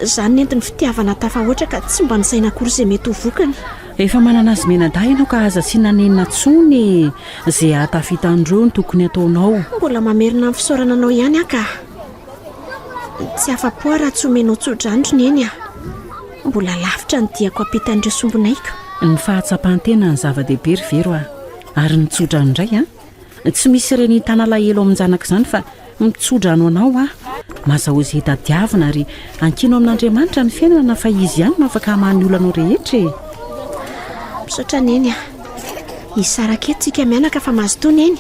izaho nentin'ny fitiavana tafahoatra ka tsy mba nisaina akory izay mety ho vokany. Efa manana azy mianadahy ianao ka aza asiana nenina intsony e! Izay hahatafita an'ireo no tokony hataonao. Mbola mamerina ny fisaorana anao ihany aho ka! Tsy afa-po aho raha tsy omenao tso-drano ry Neny a! Mbola lavitra ny diako hampitan'ireo sombinaiko. Ny fahatsapan-tena no zava-dehibe ry Vero a! Ary ny tso-drano indray an! Tsy misy reny hitan'alahelo amin-janaka izany fa mitso-drano anao aho. Mazahoa izay tadiavina ary ankino amin'Andriamanitra ny fiainana fa Izy ihany no afaka hamaha ny olanao rehetra e! Misaotra Neny a! Hisaraka eto tsika mianaka fa mazotoa Neny.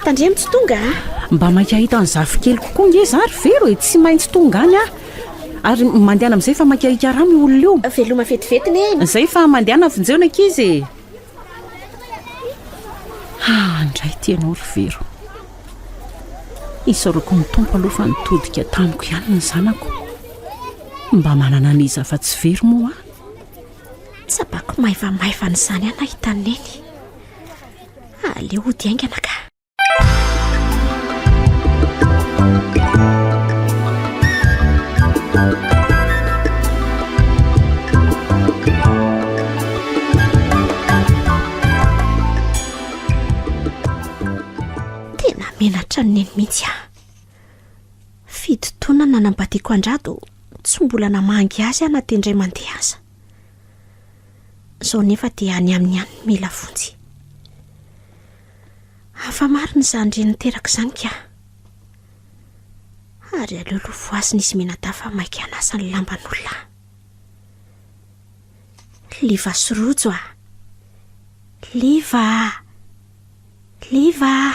Tandremo tsy tonga a! Mba maika hahita ny zafikeliko koa nge za ry Vero e! Tsy maintsy tonga any aho. Ary mandehana amin'izay fa maika hikarama io olona io. Veloma vetivety Neny. Izay fa mandehana vonjeo ny ankizy e! Ah, indray ity ianao ry Vero. Isaorako ny Tompo aloha fa nitodika tamiko ihany ny zanako. Mba manana an'iza afa-tsy Vero moa aho? Tsapako maivamaivana izany aho nahita an'i Neny. Aleo hody haingana ka. Tena menatra an'i Neny mihitsy aho. Fito taona nanambadiako an-dRado, tsy mbola namangy azy aho na dia indray mandeha aza. Izao nefa dia any aminy ihany no mila vonjy. Hafa marina izany reny niteraka izany ka. Ary aleo aloha voasina izy mianadahy fa maika hanasa ny lamban'olona. Liva sy rojo a! Liva a! Liva a!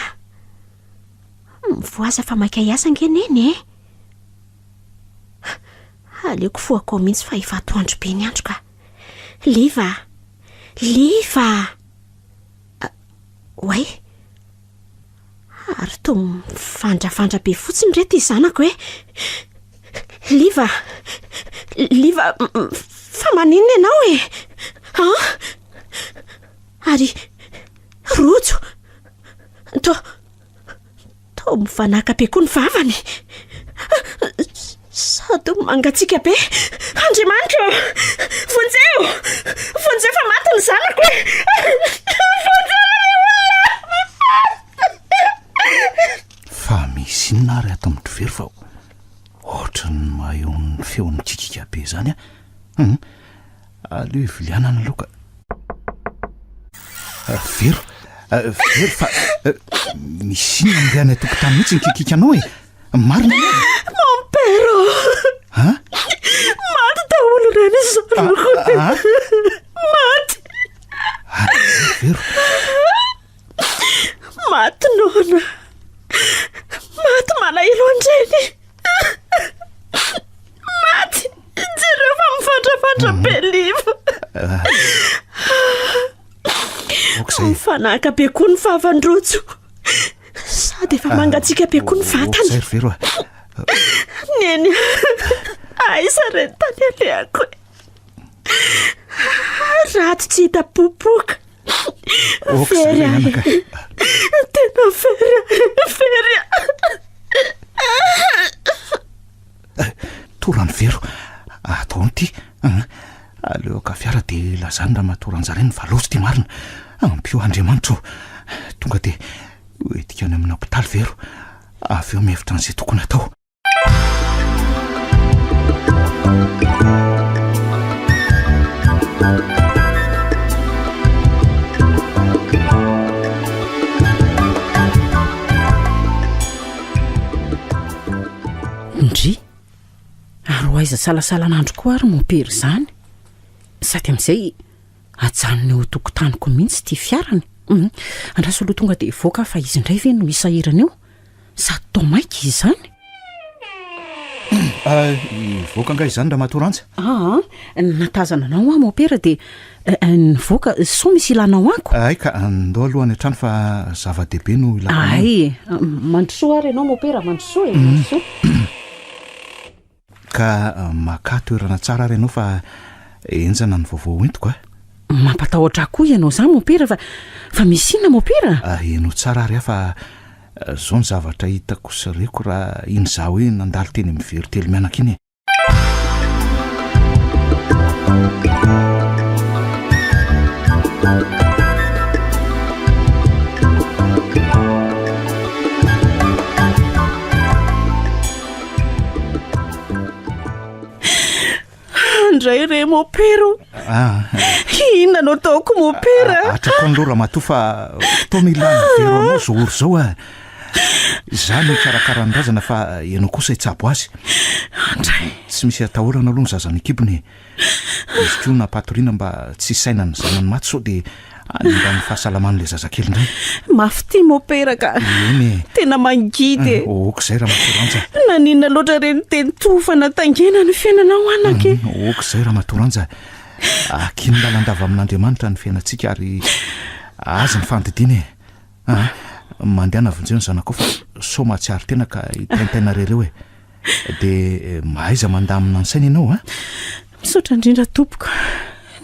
Mivoaza fa maika hiasa ange neny e! Aleoko fohako ao mihitsy fa efa atoandro be ny andro ka. Liva a! Liva a! Oay! Ary toa mivandravandra be fotsiny re ity zanako e! Liva a! Liva, fa maninona ianao e? An? Ary rojo! Toa. Toa mivanàka be koa ny vavany. Sady mangatsiaka be. Andriamanitra ô! Vonjeo! Vonjeo fa maty ny zanako e! Vonjeo ry olona! Fa misy inona ary ato amin'ny Vero fa ohatran'ny. izany aho. Hum, aleo hivilianana aloha ka. Vero, Vero fa misy inona amin'ilay any an-tokotany mihitsy ny kikikanao e? Marina anie. Mon père ô! Ha? Maty daholo ireny zanako ireny. Maty. Vero. Maty noana. Maty malahelo an-dreny. Maty. Jereo fa mifandrafandra be liva. Mifanahaka be koa ny vavan-drojo. Sady efa mangatsiaka be koa ny vatany. Zay ry Vero a. Neny a, aiza re ny tany alehako e? Rato tsy hita popoka. Very ahy. Tena very ahy, very ahy. Torany Vero. Atao ahoana ity? Aleo haka fiara dia lazany ramatoa Ranjarainy fa loza ity marina. Ampio Andriamanitra ô. Tonga dia hoentiko any amin'ny hopitaly Vero. Avy eo mihevitra an'izay tokony hatao. Ndry! Ary ho aiza salasalan'andro koa ary mompera izany? Sady amin'izay ajanony eo an-tokotaniko mihitsy ity fiarany. Hum, andraso aloha tonga dia hivoaka aho fa izy indray ve no hisahirana eo? Sady toa maika izy izany. Hivoaka angaha izany Ramatoa Ranja? Aa, nahatazana anao aho mompera dia nivoaka, sao misy ilanao ako? Hay ka, ndao aloha any an-trano fa zava-dehibe no ilako anao. Hay, mandrosoa ary ianao mompera, mandrosoa e, mandrosoa. Ka makà toerana tsara ary ianao fa henjana ny vaovao hoentiko a! Mampatahotra ahy koa ianao izany mompera fa, fa misy inona mompera? Henoy tsara ary aho fa izao ny zavatra hitako sy reko raha iny izaho hoe nandalo teny amin'ny Vero telo mianaka iny e! Andray re mopera o! Ah. Inona no ataoko mopera? Ah, Atrako an'ireo ramatoa fa fotoana ilàna vero anao izao ora izao ah. Izaho no hikarakara ny razana fa ianao kosa hitsabo azy. Andray. Tsy misy atahorana aloha ny zaza any an-kibony e. Izy koa nampatoriana mba tsy hisaina ny zanany maty sao dia hanimba ny fahasalaman'ilay zazakely indray. Mafy ity mopera ka. Eny e. Tena mangidy e. Ok izay Ramatoa Ranja. Naninona loatra ireny teny tofana taingena ny fiainanao anaka e. Ok izay Ramatoa Ranja. Akin'ny lalandava amin'Andriamanitra ny fiainantsika ary azy ny fandidiana e. Ah, mandehana vonjeo ny zanakao fa sao mahatsiaro tena ka hitaintaina rery eo e. Dia mahaiza mandamina ny saina ianao a. Misaotra indrindra tompoko.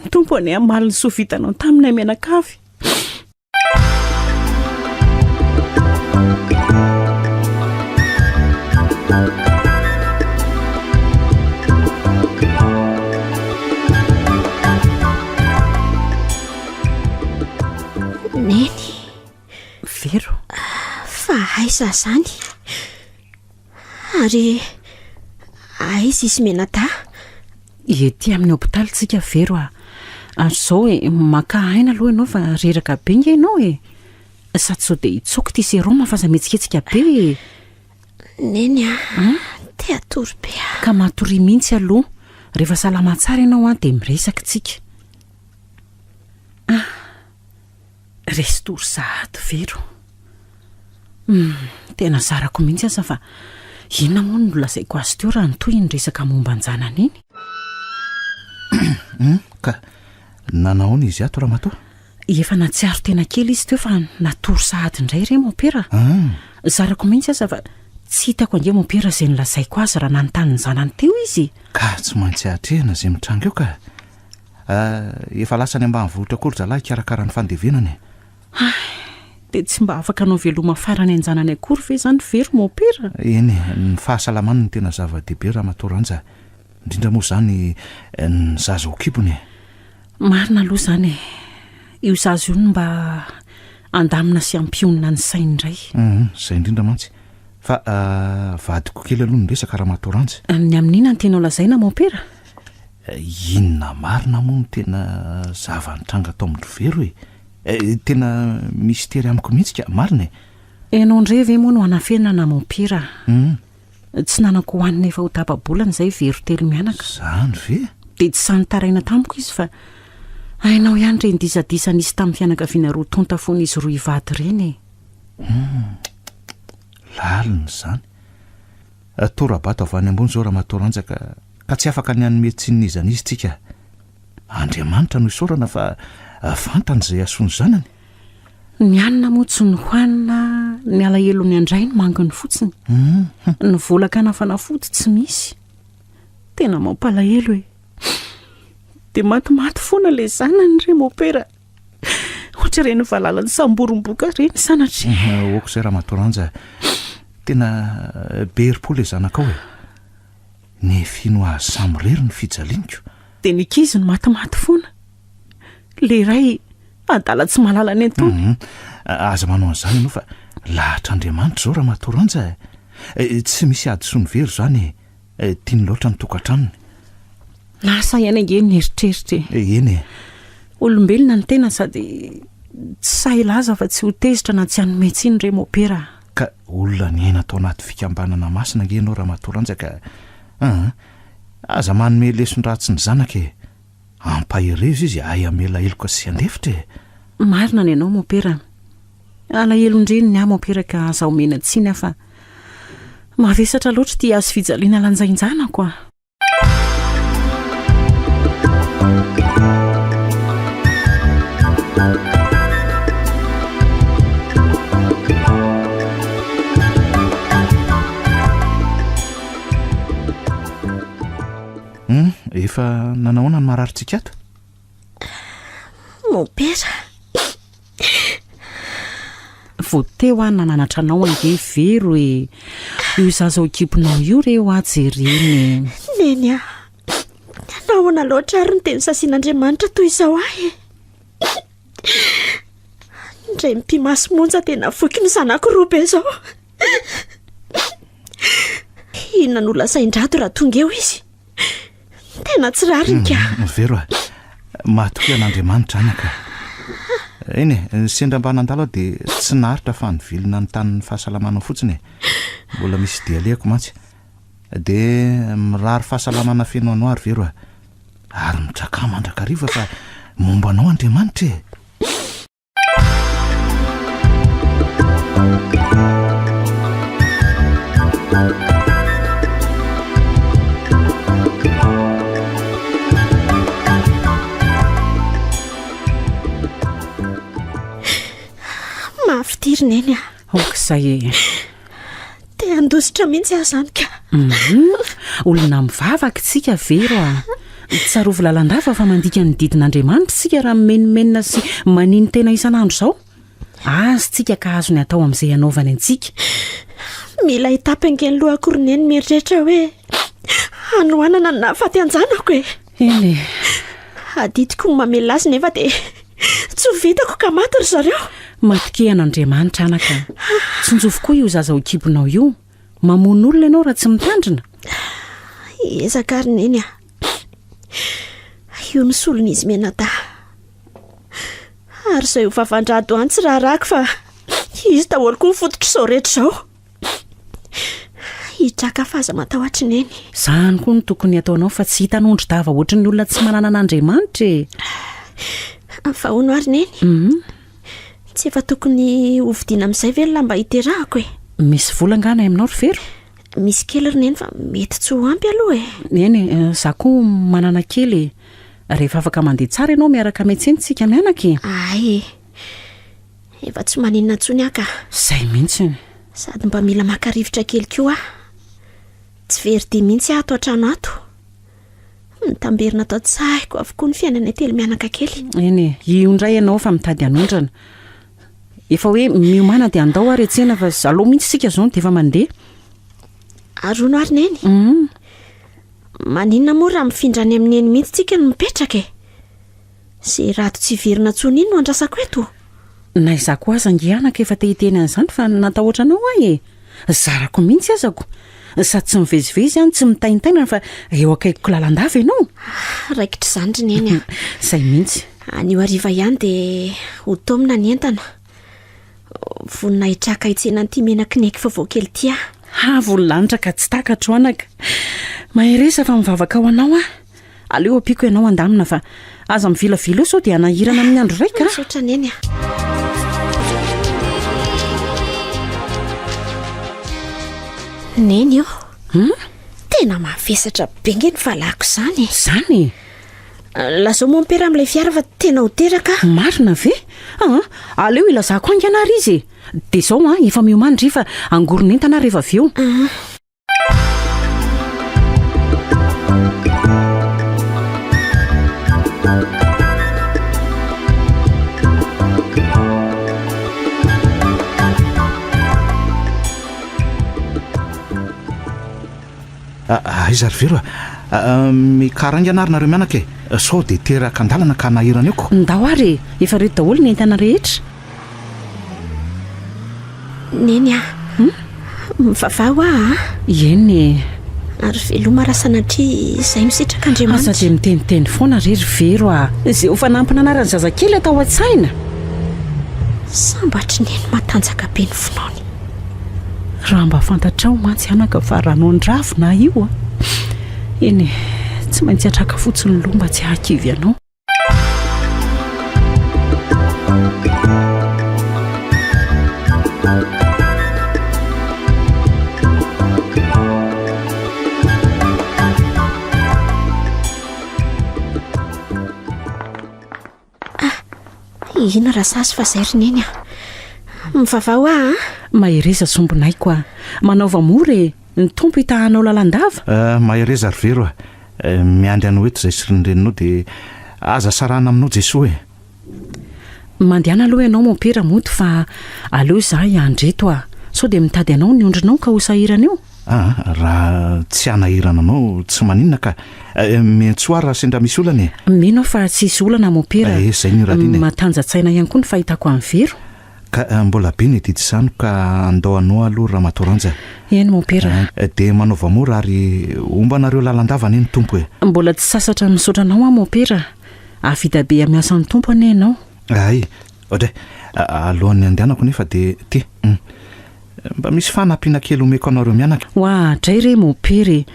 Ny Tompo anie hamaly ny soa vitanao taminay mianakavy. Neny. Vero. Fa aiza izany? Ary aiza izy mianadahy? Ety amin'ny hopitaly tsika Vero a. Ary izao e, maka aina aloha ianao fa reraka be nge ianao e. Sady sao dia hitsoaka ity sérum fa aza mihetsiketsika be e. Neny a, te hatory be aho. Ka matoria mihitsy aloha. Rehefa salama tsara ianao an, dia miresaka tsika. Ah. Resy tory sahady Vero. Humm, tena zarako mihitsy aza fa inona moa no nolazaiko azy teo raha nitohy iny resaka momba an-janany iny? Humm, ka nanahoana izy ato ramatoa? Efa nahatsiaro tena kely izy teo fa natory sahady indray re mompera. Zarako mihitsy aza fa tsy hitako ange mompera izay nolazaiko azy raha nanontany ny zanany teo izy. Ka tsy maintsy atrehina izay mitranga eo ka. Efa lasa any ambanivohitra koa ry zalahy hikarakara ny fandevenana e. Hay, dia tsy mba afaka hanao veloma farany an-janany akory ve izany ve ry mompera? Eny e, ny fahasalamany no tena zava-dehibe ramatoa Ranja, indrindra moa izany ny zaza ao an-kibony e. Marina aloha izany e, io zaza io no mba handamina sy hampionona ny sainy indray. Hum, izay indrindra mantsy. Fa vadiko kely aloha no resaka ramatoa Ranja. Ny amin'inona no tianao lazaina mompera? Inona marina moa no tena zava-nitranga tao amin-dry Vero e? Tena mistery amiko mihitsy ka, marina e! Ianao indray ve moa no hanafenana mompera a? Tsy nanan-kohanina efa ho tapa-bolana izay Vero telo mianaka. Izany ve? Dia tsy sahy nitaraina tamiko izy fa hainao ihany ireny disadisa nisy tamin'ny fianakaviana roa tonta fony izy roa hivady ireny e! Hum! Lalina izany. Tora-bato avy any ambony izao Ramatoa Ranja ka ka tsy afaka ny hanome tsiny n'iza n'iza tsika. Andriamanitra no isaorana fa fantany izay hahasoa ny zanany. Ny hanina moa tsy nohanina, ny alahelony handray no manginy fotsiny. Ny vola hakana fanafody tsy misy. Tena mampalahelo e. Dia matimaty foana ilay zanany re mopera. Ohatr'ireny valala nisamborim-boka ireny sanatria. Ok izay Ramatoa Ranja. Tena be herim-po ilay zanakao e. Nefino azy samirery ny fijalianiko. Dia ny ankizy no matimaty foana. Ilay iray adala tsy mahalala ny ataony. Aza manao an'izany ianao fa lahatr'Andriamanitra izao Ramatoa Ranja e. Tsy misy hadisoany very izany e. Tiany loatra ny tokantranony. Lasa ihany ange ny eritreritra e. Eny e. Olombelona ny tena sady tsy sahy hilaza fa tsy ho tezitra na tsy hanome tsiny re Mopera a. Ka olona niaina tao anaty fikambanana masina ange ianao Ramatoa Ranja ka aa aza manome leson-dratsy ny zanaka e! Ampaherezo izy hahay hamela heloka sy handefitra e! Marina ny anao Mopera a! Alahelon-dreny ny ahy Mopera ka aza omena tsiny aho fa mavesatra loatra ity hazo fijaliana lanjain-janako a! Hum, efa nanahoana ny mararintsika ato? Mompera. Vao teo aho nananatra anao ange Vero e. Io zaza ao an-kibonao io re hoa jerena e. Neny a, nahoana loatra ary no dia nosazian'Andriamanitra toy izao ahy e? Indray mipi-maso monja dia navoiko ny zanako roa be izao. Inona no lazain-dRado raha tonga eo izy? Tena tsy rariny ka. Mm, Vero a, matokia an'Andriamanitra anaka. Eny e, sendra mba nandalo aho dia tsy naharitra fa nivilina ny tanin'ny fahasalamanao fotsiny e. Mbola misy dia alehako mantsy. Dia mirary fahasalamana feno anao ary Vero a. Ary mitrakà mandrakariva fa momba anao Andriamanitra e. Mafy ity ry Neny a. Aoka izay e. Te handositra mihitsy aho izany ka. Mhm. Olona mivavaka isika Vero a. Tsarovy lalandava fa mandika ny didin'Andriamanitra isika raha mimenomenona sy manino tena isan'andro izao. Azy tsika ka azony atao amin'izay hanaovany antsika. Mila hitapy ange ny lohako ry Neny mieritreritra hoe hanoanana no nahafaty an-janako e. Eny e. Adidiko ny mamelona azy nefa dia tsy ho vitako ka maty ry zareo. Matokia an'Andriamanitra anaka. Tsinjovy koa io zaza ao an-kibonao io. Mamono olona ianao raha tsy mitandrina. Hiezaka ary Neny a. Io no solon'izy mianadahy. Ary izay ho vavan-dRado any tsy raharahako fa izy daholo koa ny fototr'izao rehetra izao. Hitraka fa aza matahotra Neny. Izany koa no tokony hataonao fa tsy hitan'ondry dava ohatry ny olona tsy manana an'Andriamanitra e. Fa hono ary Neny? Mhm. Tsy efa tokony hovidiana amin'izay ve ny lamba hiterahako e? Misy vola angaha any aminao ry Vero? Misy kely ry Neny fa mety tsy ho ampy aloha e. Eny e, za koa manana kely e. Rehefa afaka mandeha tsara ianao miaraka miantsena isika mianaka e. Hay e. Efa tsy maninona intsony aho ka. Izay mihitsy. Sady mba mila maka rivotra kely koa aho. Tsy very dia mihitsy aho ato an-trano ato. Mitamberina ato an-tsahiko avokoa ny fiainanay telo mianaka kely. Eny e, io indray ianao fa mitady hanondrana. Efa hoe miomàna dia andao ary an-tsena fa aleo mihitsy isika izao no dia efa mandeha. Ary hono ary Neny? Maninona moa raha mifindra any amin'i Neny mihitsy tsika no mipetraka e? Ze rado tsy hiverina intsony iny no andrasako eto. Na izaho koa aza ange anaka efa te hiteny an'izany fa natahotra anao aho e! Zarako mihitsy azako. Sady tsy mivezivezy an, tsy mitaintaina fa eo akaikiko lalandava ianao. Ah, raikitra izany ry Neny a. Izay mihitsy. Anio hariva ihany dia ho taomina ny entana. Vonona hitraka hitsena an'ity menaky neky vaovao kely ity aho. Avo ny lanitra ka tsy takatro anaka. Mahereza fa mivavaka ho anao aho. Aleo ampiako ianao handamina fa aza mivilavila eo sao dia hanahirana amin'ny andro raika. Misaotra Neny a. Neny ô. Hum? Tena mavesatra be nge ny valako izany e. Izany e? Lazao mompera amin'ilay fiara fa tena ho teraka aho. Marina ve? Aa, aleo ilazako haingana ary izy e. Dia izao an, efa miomàna ry fa hangoron'entana aho rehefa avy eo. Aiza ry Vero a? Mikaraingana ary nareo mianaka e! Sao dia teraka an-dalana ka hanahirana eo ko! Ndao ary e! Efa reto daholo ny entana rehetra. Neny a! Mivavaha hoa a! Eny e! Ary veloma raha sanatria izay no sitrak'Andriamanitra. Aza dia miteniteny foana re ry Vero a! Izay ho fanampin'anaran'ny zazakely atao an-tsaina. Sambatry Neny matanjaka be ny finoany. Raha mba fantatrao mantsy anaka fa rano an-dravina aho io a! Eny e, tsy maintsy hatraka fotsiny loha mba tsy hahakivy anao. Inona rasazy fa zay ry neny a. Mivavaha hoa a. Mahereza sombinaiko a. Manaova mora e. Ny Tompo hitahanao lalandava. Eh, mahereza ry Vero a. Eh, miandry anao eto izay sy ny reninao dia aza sarahana aminao Jesoa e. Mandehana aloha ianao mompera mody fa aleo izaho hiandry eto a. Sao dia mitady anao ny ondrinao ka ho sahirana eo. Aa, raha tsy hanahirana anao tsy maninona ka. Miantsoa ahy raha sendra misy olana e. Mino aho fa tsy hisy olana mompera. Eh, izay no irariana e. Matanja-tsaina ihany koa ny fahitako an'i Vero. Ka mbola be ny adidy izany ka andao hanoa aloha Ramatoa Ranja. Eny mompera. Dia manaova mora ary homba anareo lalandava anie ny Tompo e. Mbola tsy sasatra misaotra anao aho mompera. Hahavita be amin'ny asan'ny Tompo anie ianao. Hay, ohatray, alohan'ny handehanako nefa dia ty. Mba misy fanampiana kely omeko anareo mianaka. Oadray re mompera e!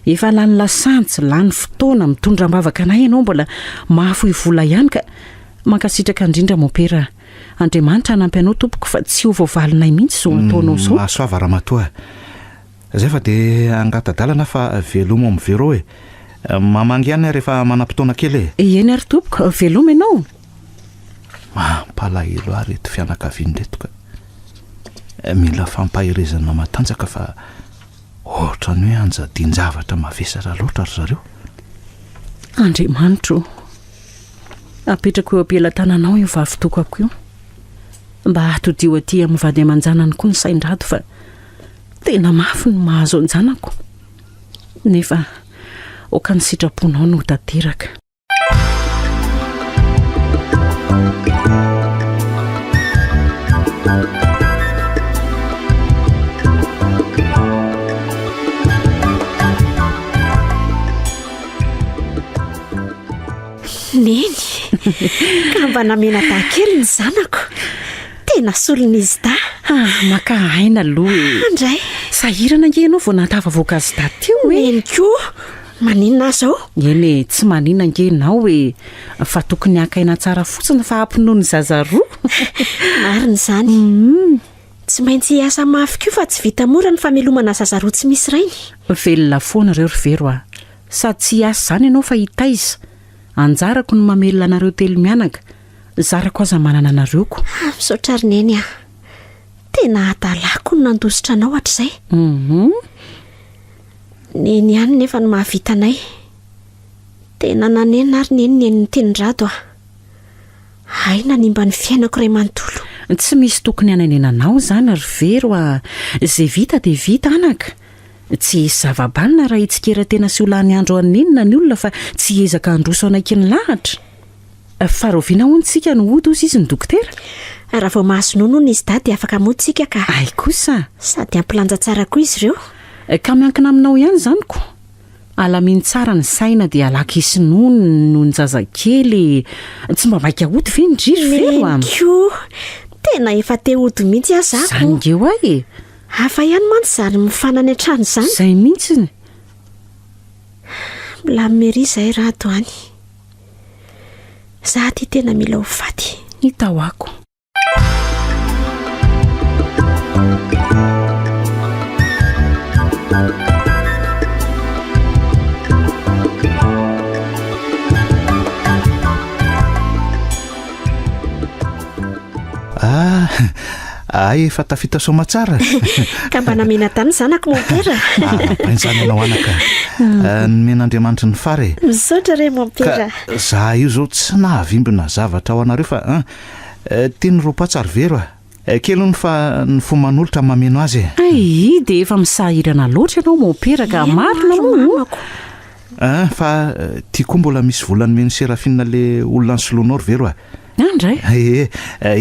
Efa lany lasantsy, lany fotoana, mitondra am-bavaka anay ianao mbola mahafoy vola ihany ka! Mankasitraka indrindra mompera a! Andriamanitra hanampy anao tompoko fa tsy ho voavalinay mihitsy izao ataonao izao. Mahasoava ramatoa a! Zay fa dia angata-dalana fa veloma ao amin'ny Vero e! Mamangy ihany aho rehefa manam-potoana kely e! Eny ary tompoko, veloma ianao. Mampalahelo ahy ireto fianakaviana ireto ka. Mila fampaherezana matanjaka fa ohatran'ny hoe anjadian-javatra mavesatra loatra ry zareo. Andriamanitro ô, apetrako eo am-pelatananao io vavitokako io. Mba atodiho aty amin'ny vady aman-janany koa ny sain-dRado fa tena mafy ny mahazo an-janako. Nefa aoka ny sitraponao no ho tanteraka. Neny, ka mba namena dahy kely ny zanako. Tena solon'izy dahy. Ah, maka aina aloha e. Andray. Sahirana ange ianao vao nahatafavoaka azy dahy teo e. Neny koa. Maninona aho izao? Eny e, tsy maninona ange ianao e. Fa tokony haka aina tsara fotsiny fa hampinono zaza roa. Marina izany. Tsy maintsy hiasa mafy koa fa tsy vita mora ny famelomana zaza roa tsy misy rainy. Velona foana ireo ry Vero a. Sady tsy hiasa izany ianao fa hitaiza. Anjarako ny mamelona anareo telo mianaka. Zarako aza manana anareo ko. Ah, misaotra ry Neny a. Tena hadalako ny nandositra anao hatrizay. Hum. Neny ihany nefa no mahavita anay. Tena nanenina ary Neny neny niteny Rado a. Hay nanimba ny fiainako iray manontolo. Tsy misy tokony hanenenanao izany ry Vero a. Izay vita dia vita anaka. Tsy hisy zava-banona raha hitsikera tena sy ho lany andro hanenina ny olona fa tsy hiezaka handroso hanaiky ny lahatra. Fa rahoviana hono tsika no hody hozy izy ny dokotera? Raha vao mahazo nono hono izy dahy dia afaka mody tsika ka. Hay kosa! Sady ampy lanja tsara koa izy ireo. Ka miankina aminao ihany izany ko. Alamino tsara ny saina dia alaka hisy nono ny nonon-jazakely e! Tsy mba maika hody ve ndry ry Vero a? Neny ko! Tena efa te hody mihitsy aho za ko! Zany nge hoa e! Hafa ihany mantsy izany mifana any an-trano izany. Zay mihitsiny. Milamina ery izahay Rado any. Za aty tena mila ho faty. Hita ho ako. Ah, ay efa tafita soamatsara. Ka mba namena tany zanako mompera. Ah, izany ianao anaka. Ah, nomen'Andriamanitry ny fara e. Misaotra re mompera. Ka za io zao tsy nahavimbina zavatra ho anareo fa an. Teny roapatsa ry Vero a! Kely hono fa ny fo manolotra mameno azy e! Hay, dia efa misahirana loatra ianao mompera ka, marina moa o! An, fa ty koa mbola misy vola nomen'i Seraphine le olona nisoloanao ry Vero a! An ndray! Ee,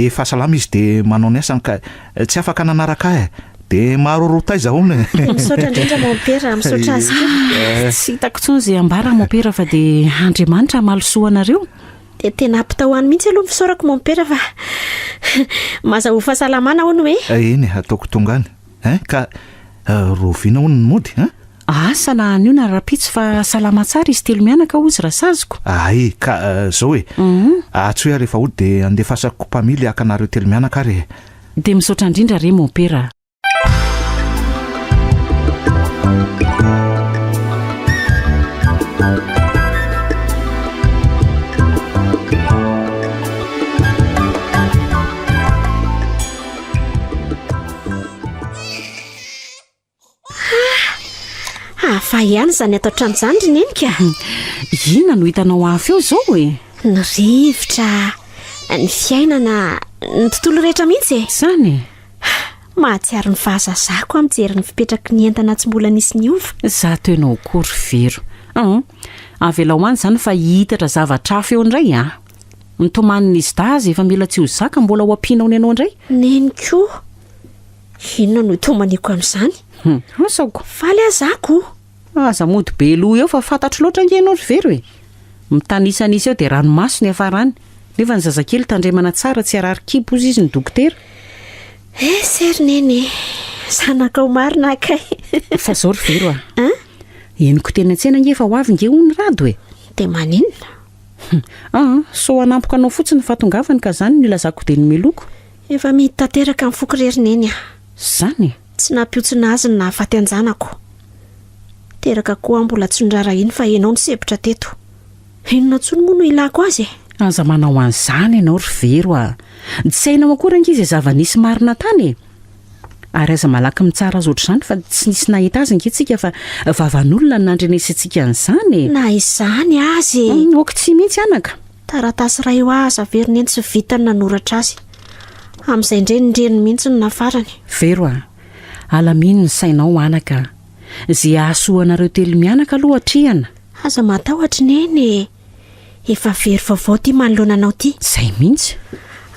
efa salama izy dia manao ny asany ka tsy afaka nanaraka ahy e! Dia maroroa taiza hono e! Misaotra indrindra mompera, misaotra azy koa. Tsy hitako intsony izay ambara mompera fa dia Andriamanitra hamaly soa anareo. Dia tena ampitao any mihitsy aloha ny fisaorako mompera fa mazahoa fahasalamana hono e. Eny e, ataoko tonga any hein, ka rahoviana hono ny mody hein? Asa na anio na rahampitso fa salama tsara izy telomianaka hozy rasaziko. Hay, ka zao e, antsoy aho rehefa hody dia andefasako mpamily haka anareo telomianaka ary e. Dia misaotra indrindra re mompera a. Hafa ihany izany ato an-trano izany ry Neny ka. Inona no hitanao hafa eo izao e? Ny rivotra, ny fiainana, ny tontolo rehetra mihitsy e. Izany e? Mahatsiaro ny fahazazako aho mijery ny fipetraky ny entana tsy mbola nisy niova. Zato ianao koa ry Vero. Hum, avelao any izany fa hihitatra zavatra hafa eo indray an! Ny tomanin'izy dahy aza efa mila tsy ho zaka mbola ho ampianao ny anao indray. Neny koa! Inona no hitomaniako amin'izany? Hum, asako. Faly aho zako. Aza mody be loha eo fa fantatro loatra ange ianao ry Vero e! Mitanisanisa eo dia ranomaso ny hiafarany. Nefa ny zazakely tandremana tsara tsy harary kibo hozy izy ny dokotera. Essa ry Neny e! Zanakao marina aho kay! Fa zao ry Vero a! Henoko teny an-tsena ange fa ho avy nge hono Rado e! Dia maninona? Aa, sao hanampoka anao fotsiny ny fahatongavany ka zany no ilazako dia nomeloko. Efa mihidy tanteraka ny foko re ry Neny a! Zany e! Tsy nampihontsina azy ny nahafaty an-janako. Teraka koa aho mbola tsy noraharahiany fa ianao nisempotra teto. Inona intsony moa no ilako azy e? Aza manao an'izany ianao ry Vero a! Tsy hainao akory ange izay zava-nisy marina tany e! Ary aza malaky mitsara azy ohatr'izany fa tsy nisy nahita azy ange tsika fa vavan'olona no nandrenesantsika an'izany e! Na izany aza e! Ok tsy mihitsy anaka! Taratasy iray ho ahy aza very neny tsy vitany nanoratra azy. Amin'izay indray ny reniny mihitsy no nafarany. Vero a! Alamino ny sainao anaka a! Ze hahasoa anareo telo mianaka aloha atrehana! Aza matahotra Neny e! Efa very vaovao ity manoloana anao ity. Izay mihitsy.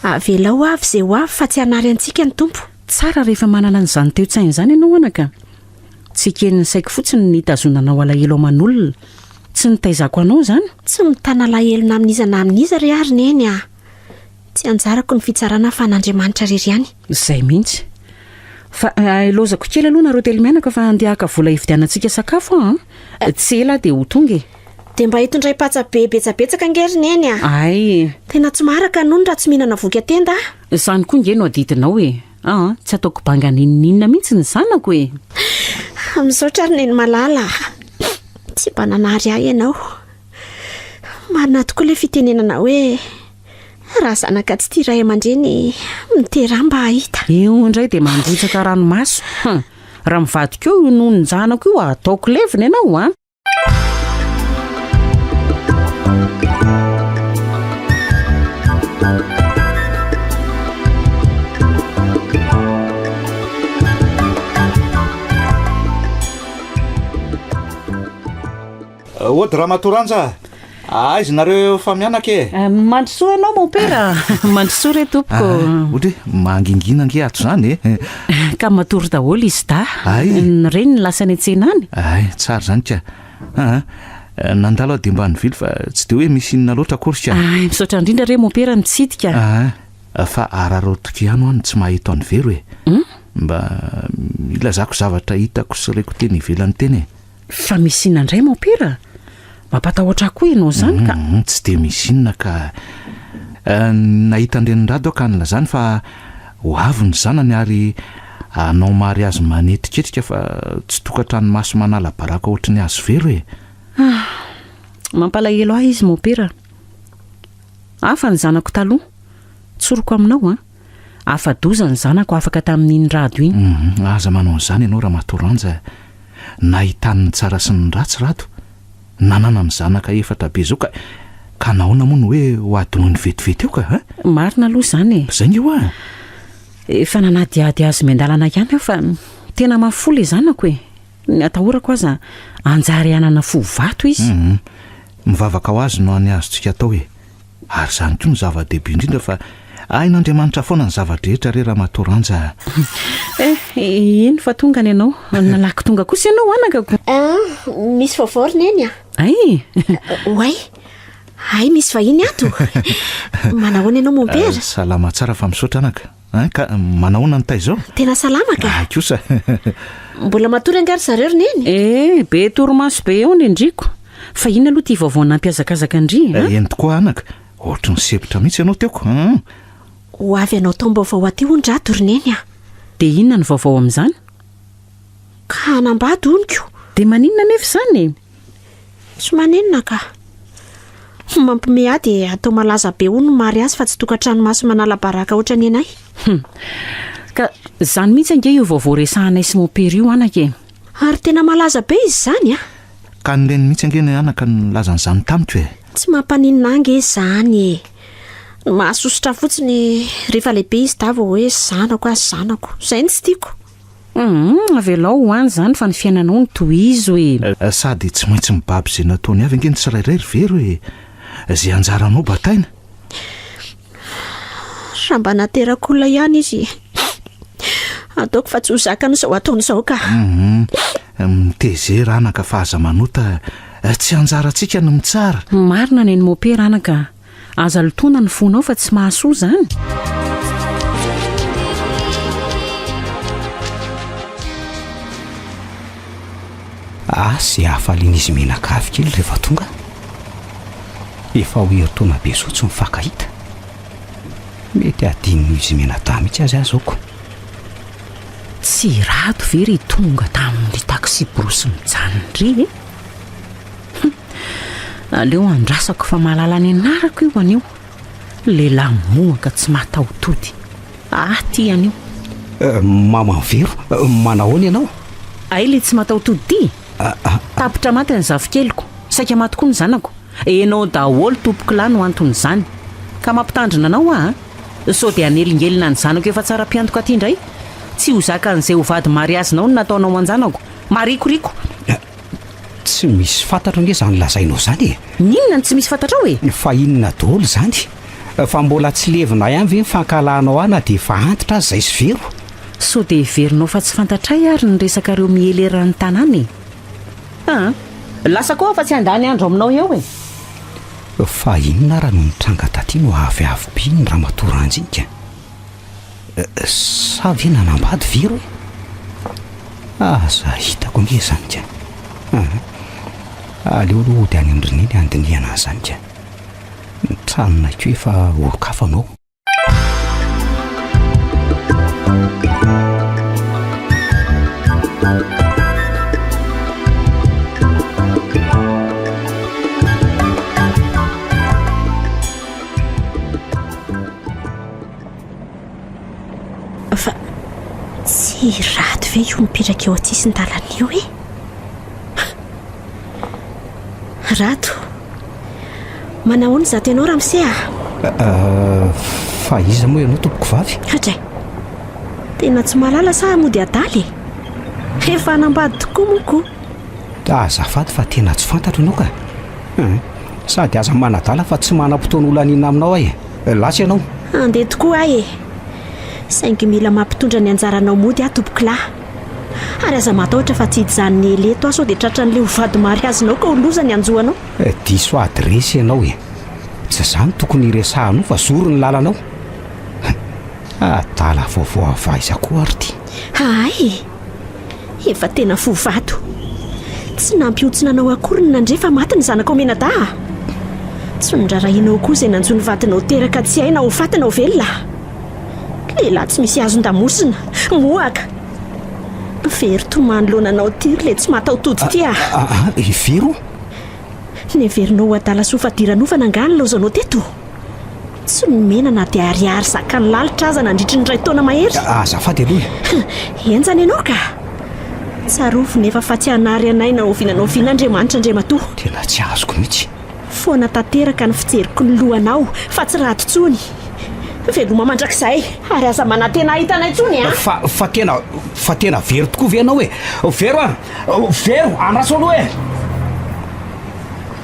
Avelao ho avy izay ho avy fa tsy hanary antsika ny Tompo. Tsara rehefa manana an'izany teo-tsaina izany ianao anaka. Tsy eken'ny saiko fotsiny ny hitazonanao alahelo aman'olona. Tsy nitaizako anao izany. Tsy mitana alahelo na amin'iza na amin'iza re aho ry Neny a! Tsy anjarako ny fitsarana fa an'Andriamanitra irery ihany. Izay mihitsy. Fa ilaozako kely aloha nareo telo mianaka fa andeha haka vola hividianantsika sakafo aho an! Tsy ela aho dia ho tonga e! Dia mba hitondray patsa be betsabetsaka ange ry Neny a! Hay! Tena tsy maharaka nono raha tsy mihinana voky an-tenda aho. Izany koa nge no adidinao e! Aa! Tsy ataoko banga n'inon'inona mihitsy ny zanako e! Misaotra ry Neny malala a! Tsy mba nanary ahy ianao. Marina tokoa ilay fitenenana hoe. Raha zanaka tsy tia ray aman-dreny, miteraha mba hahita. Io indray dia mandrotsaka ranomaso. Hum, raha mivadika eo io nonon-janako io, ataoko levona ianao an! Ody Ramatoa Ranja a! Aiza nareo efa mianaka e? Eh, mandrosoa ianao mompera. Mandrosoa re tompoko. Ah, ohatra hoe mangingina ange ato izany e. Ka matory daholo izy dahy. Ay. Ny reniny lasa any an-tsena any. Ay, tsara izany ka. Aa, nandalo aho dia mba nivily fa tsy dia hoe misy inona loatra akory ka. Ay, misaotra indrindra re mompera nitsidika. Aa, fa araraotiko ihany ho'a ny tsy maha eto an'i Vero e. Mba ilazako zavatra hitako sy reko teny ivelany teny e. Fa misy inona indray mompera? Mampatahotra ahy koa ianao izany ka. Humm, tsy dia misy inona ka. Nahita an-dRenindrado aho ka nilazany fa ho avy ny zanany ary hanao mariazy manetriketrika fa tsy tokantrano maso manala baraka ohatry ny azy Vero e. Ah, mampalahelo ahy izy mompera. Hafa ny zanako taloha, tsoriko aminao an. Afa-doza ny zanako afaka tamin'iny rado iny. Humm, aza manao an'izany ianao Ramatoa Ranja a! Nahitany ny tsara sy ny ratsy Rado, nananany zanaka efatra be izao ka, ka nahoana moa no hoe ho adinoiny vetivety eo ka a? Marina aloha izany e! Izay nge hoa! Efa nanadihady azy miandalana ihany aho fa tena mafy fo ilay zanako e! Ny atahorako aza hanjary hanana fo vato izy. Humm, mivavaka ho azy no hany azontsika atao e! Ary izany koa no zava-dehibe indrindra fa hain'Andriamanitra foana ny zava-drehetra re Ramatoa Ranja a! Eh, eny fa tonga ny anao. Nalaky tonga kosa ianao anakako. Ah, misy vaovao ry Neny a! Ay! Oay, hay misy vahiny ato. Manahoana ianao mompera? Salama tsara fa misaotra anaka. Hein, ka manahoana ny taiza ao? Tena salama ka! Ahy kosa. Mbola matory angaha ry zareo ry Neny? Eh, be torimaso be eo ny ndriko. Fa inona aloha ity vaovao nampihazakazaka an-dry e? Eny tokoa anaka, ohatry ny sempotra mihitsy ianao teo ko. Hum. Ho avy hanao taom-baovao aty hono Rado ry Neny a! Dia inona no vaovao amin'izany? Ka hanambady hono ko! Dia maninona anefa izany e? Tsy maninona ka. Mampime ahy dia atao malaza be hono ny mariazy fa tsy tokantrano maso manala baraka ohatran'ny anay. Hum. Ka izany mihitsy ange io vaovao resahanay sy mompera io anaka e. Ary tena malaza be izy izany a! Ka ny reniny mihitsy ange ny anaka no nilaza an'izany tamiko e. Tsy mampaninona ahy ange izany e. Ny mahasosotra fotsiny rehefa lehibe izy dahy vao hoe zanako aho zanako. Izay no tsy tiako. Humm, avelao ho any izany fa ny fiainanao no tohizo e. Sady tsy maintsy mibaby izay nataony avy ange ny tsirairay ry Vero e! Izay anjaranao bataina. Raha mba naterako olona ihany izy, ataoko fa tsy ho zakany izao ataony izao ka. Humm, mitezera anaka fa aza manota, tsy anjarantsika ny mitsara. Marina ny an'i Mopera anaka. Aza lotoina ny fonao fa tsy mahasoa izany. Asa e hafalian'izy mianakavy kely rehefa tonga. Efa ho herintaona be zao tsy mifankahita. Mety hadinon'izy mianadahy mihitsy aza aho zao ko. Tsy i Rado ve ry tonga tamin'ry taxi-brousse mijanona ry e? Hum! Aleo andrasako fa mahalala ny anarako io anio. Lehilahy mohaka tsy mahataho-tody. Aty anio. Maman Vero, manahoana ianao? Hay le tsy mataho-tody ty? Tapitra maty ny zafikeliko, saika maty koa ny zanako. Enao daholo tompokolahy no anton'izany. Ka mampitandrina anao aho a! Sao dia hanelingelina ny zanako efa tsara mpiantoka aty indray? Tsy ho zakan'izay ho vady mariazinao ny nataonao an-janako. Marikoriko! Tsy misy fantatro ange izany lazainao izany e! N'inona no tsy misy fantatrao e? Fa inona daholo izany? Fa mbola tsy levona ihany ve ny fankahalanao ahy na dia efa antitra aza izay sy Vero? Sao dia heverinao fa tsy fantatray ary ny resakareo miely eran'ny tanàna e? Aa! Lasa koa aho fa tsy handany andro aminao eo e! Fa inona ara no nitranga taty no aviavy be iny ramatoa Ranjy iny ka? Sa ve nanambady Vero e? Aza hitako ange izany ka. Aa, aleo aloha hody any amin-dry Neny handinihana an'izany ka. Ny tranonay koa efa olon-kafa no ao. Fa tsy i Rado ve io mipetraka eo an-tsisin-dalana io e? Rado, manahoana izato ianao ramose a? Fa iza moa ianao tompoko vavy? Hatray, tena tsy mahalala sa mody adala e? Efa hanambady tokoa moa ko. Azafady fa tena tsy fantatro ianao ka. Sady aza manadala fa tsy manam-potoana ho laniana aminao aho e! Lasa ianao. Handeha tokoa aho e! Saingy mila mampitondra ny anjaranao mody aho tompokolahy. Ary aza matahotra fa tsy hijanona ela eto aho sao dia tratran'ilay ho vady mariazinao ka ho loza ny hanjo anao. Diso adiresy ianao e! Tsy izaho no tokony hiresahanao fa zoro ny lalanao. Adala vaovao avy aiza koa ary ity? Hay e! Efa tena fo vato. Tsy nampihontsina anao akory ny nandre fa maty ny zanakao mianadahy a! Tsy noraharahianao koa izay nanjo ny vadinao teraka tsy hay na ho faty na ho velona a! Lehilahy tsy misy hazon-damosina, mohaka! Very tomany loana anao ity ry le tsy mataho-tody ity a! Aa, hevero? Neverinao ho adala sy ho fadiranovana angaha ny laozanao teto? Tsy nomena na dia ariary zakan'ny lalitra aza nandritry ny iray taona mahery. Azafady aloha e! Henjana ianao ka! Tsarovy nefa fa tsy hanary anay na oviana na oviana Andriamanitra Andriamatoa. Tena tsy azoko mihitsy. Foana tanteraka ny fijeriko ny lohanao fa tsy rado intsony. Veloma mandrakizay ary aza manantena hahita anay intsony a! Fa, fa tena, fa tena very tokoa ve ianao e? Vero a! Vero! Andraso aloha e!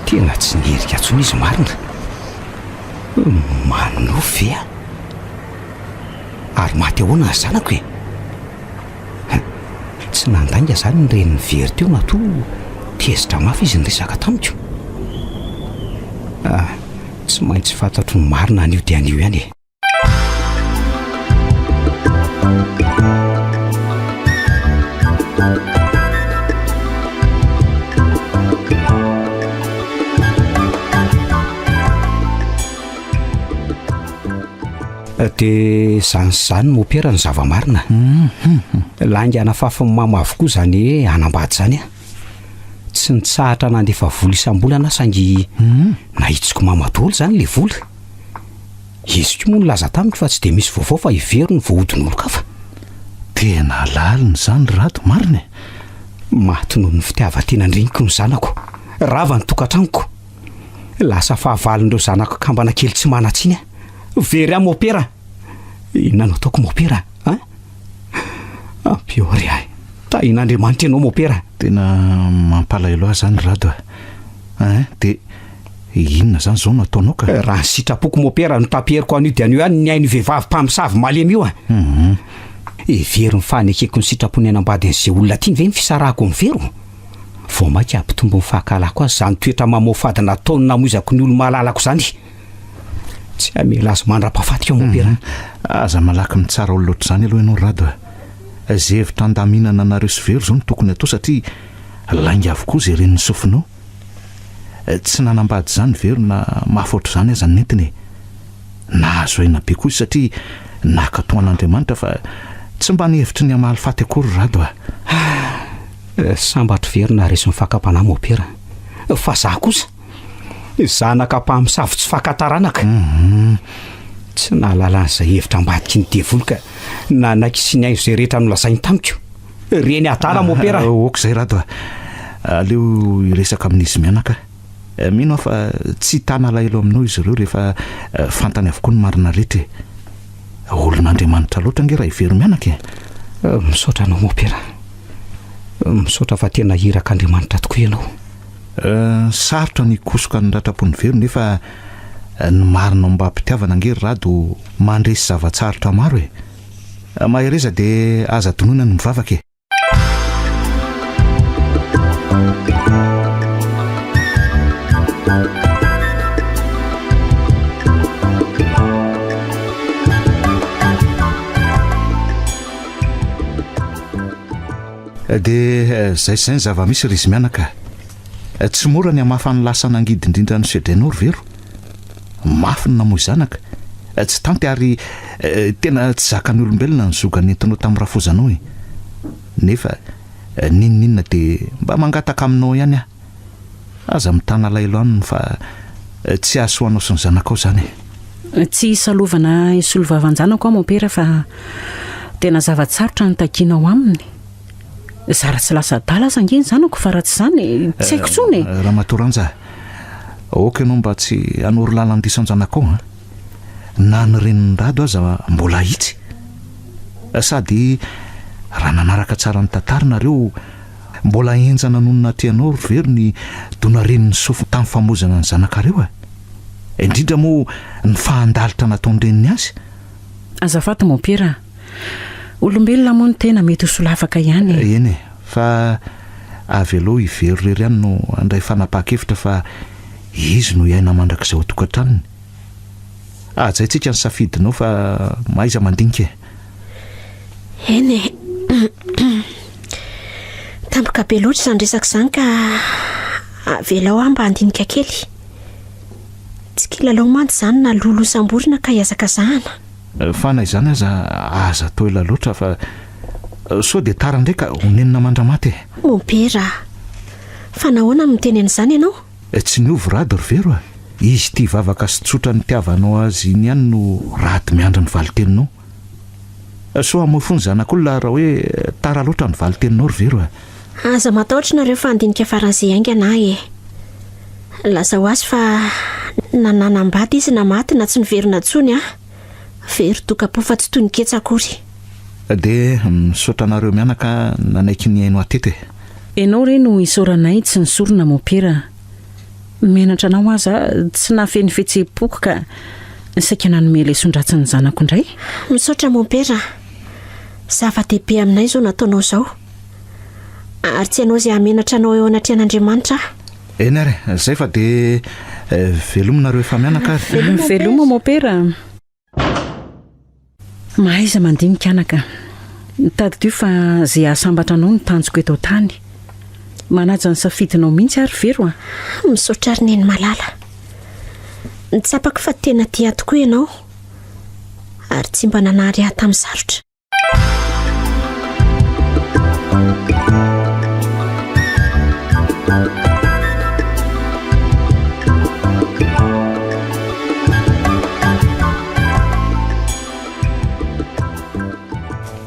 Tena tsy nierika intsony izy marina. Manofy ve aho? Ary maty ahoana ny zanako e? Tsy nandainga izany ny renin'i Very teo matoa tezitra mafy izy niresaka tamiko. Ah, tsy maintsy fantatro ny marina anio dia anio ihany e. Dia izany sy izany mopera ny zava-marina. Lainga nafafin'i mama avokoa izany hoe hanambady izany aho. Tsy nitsahatra nandefa vola isam-bolana aho saingy nahitsiko mama daholo izany ilay vola. Izy koa moa nilaza tamiko fa tsy dia misy vaovao fa hevero ny voahodin'olon-kafa. Tena lalina izany ry Rado, marina e! Maty noho ny fitiavan-tenan-dreniko ny zanako. Rava ny tokantranoko. Lasa fahavalon'ireo zanako kambana kely tsy manan-tsiny aho. Very aho mopera! Inona no ataoko mopera a? Ampio re ahy. Tahin'Andriamanitra ianao mopera. Tena mampalahelo ahy izany ry Rado a! Ein, dia inona izany izao no ataonao ka? Raha ny sitrapoko mopera no taperiko anio dia anio ihany ny ain'io vehivavy mpamosavy malemy io a! Hevero ny fanekeko ny sitrapony hanambady an'izay olona tiany ve ny fisarahako amin'i Vero? Vao mainka hampitombo ny fahakalako azy izany toetra mamoafady nataony namoizako ny olo-malalako izany. Tsy hamela azy mandra-pahafatiko aho mopera. Aza malaky mitsara olona ohatr'izany aloha ianao Rado a! Izay hevitra handaminana anareo sy Vero izao no tokony atao satria lainga avokoa izay ren'ny sofinao. Tsy nanambady izany Vero na mafy ohatr'izany aza ny nentiny e! Nahazo aina be koa izy satria naka toa an'Andriamanitra fa tsy mba nihevitry ny hamaly faty akory ry Rado a! Sambatro very naharesy ny fakam-panahy mopera. Fa za kosa, zanaka mpamosavy tsy faka taranaka. Tsy nahalala an'izay hevitra ambadiky ny devoly ka nanaiky sy nihaino izay rehetra nolazainy tamiko. Reny adala mopera. Ok izay Rado a! Aleo hiresaka amin'izy mianaka. Mino aho fa tsy hitana alahelo aminao izy ireo rehefa fantany avokoa ny marina rehetra e! Olon'Andriamanitra loatra ange raha hivero mianaka e! Misaotra anao Mopera. Misaotra fa tena irak'Andriamanitra tokoa ianao. Sarotra ny hikosoka ny ratram-pon'i Vero nefa ny marina ombam-pitiavana ange ry Rado mandresy zava-tsarotra maro e! Mahereza dia aza adinoina ny mivavaka e! Dia zay sy zay ny zava-misy ry izy mianaka. Tsy mora ny hamafa ny lasa nangidy indrindra nosedrainao ry Vero. Mafy ny namoy zanaka. Tsy tanty ary tena tsy zakan'ny olombelona ny zoga nentinao tamin'ny rafozanao e. Nefa n'inon'inona dia mba mangataka aminao ihany aho. Aza mitana alahelo aminy fa tsy hahasoa anao sy ny zanakao izany e. Tsy hisalovana hisolo vava an-janako aho mompera fa tena zava-tsarotra ny takianao aminy. Zara tsy lasa adala aza ange ny zanako fa raha tsy izany tsy haiko intsony e. Ramatoa Ranja, aoka ianao mba tsy hanoro lalan-diso an-janakao an. Na ny renin'i Rado aza mbola ahitsy. Sady raha nanaraka tsara ny tantara nareo. Mbola henjana noho ny natrehanao ry Vero ny dona renin'ny sofiny tamin'ny famoizana ny zanakareo e! Indrindra moa ny fahan-dalitra nataon-dreniny azy. Azafady Mompera a! Olombelona moa ny tena mety ho solafaka ihany e! Eny e! Fa avelao i Vero irery ihany no handray fanapahan-kevitra fa izy no hiaina mandrakizay ao an-tokantranony. Hajaintsika ny safidinao fa mahaiza mandinika e! Eny e! Tampoka be loatra izany resaka izany ka avelao aho mba handinika kely. Tsy kilalao mantsy izany na lolo samborina ka hihazakazahana. Fa na izany aza aza atao ela loatra fa sao dia tara indray ka ho nenina mandra-maty e! Mompera a! Fa nahoana no miteny an'izany ianao? Tsy niova Rado ry Vero a! Izy ity vavaka sy tsotra nitiavanao azy iny ihany no Rado miandry ny valin-teninao. Sao hamoy fo ny zanak'olona raha hoe tara loatra ny valin-teninao ry Vero a! Aza matahotra nareo fa handinika faran'izay haingana aho e! Lazao azy fa na nanambady izy na maty na tsy niverina intsony aho. Very tokam-po fa tsy toy ny ketsa akory. Dia misaotra anareo mianaka nanaiky nihaino ahy teto e! Ianao re no isaoranay tsy nisorona mompera a! Menatra anao aza aho tsy nahafehy ny fihetseham-poko ka saika nanome leson-dratsy ny zanako indray. Misaotra mompera a! Zava-dehibe aminay izao nataonao izao. Ary tsy hanao izay hahamenatra anao eo anatrehan'Andriamanitra aho. Eny ary e, zay fa dia veloma nareo efa mianaka ary. Veloma mompera a! Mahaiza mandinika anaka. Tadidio fa izay hahasambatra anao no tanjoko eto an-tany. Manaja ny safidinao mihitsy aho ry Vero a! Misaotra ry Neny malala. Tsapako fa tena tia ahy tokoa ianao ary tsy mba nanary ahy tamin'ny sarotra.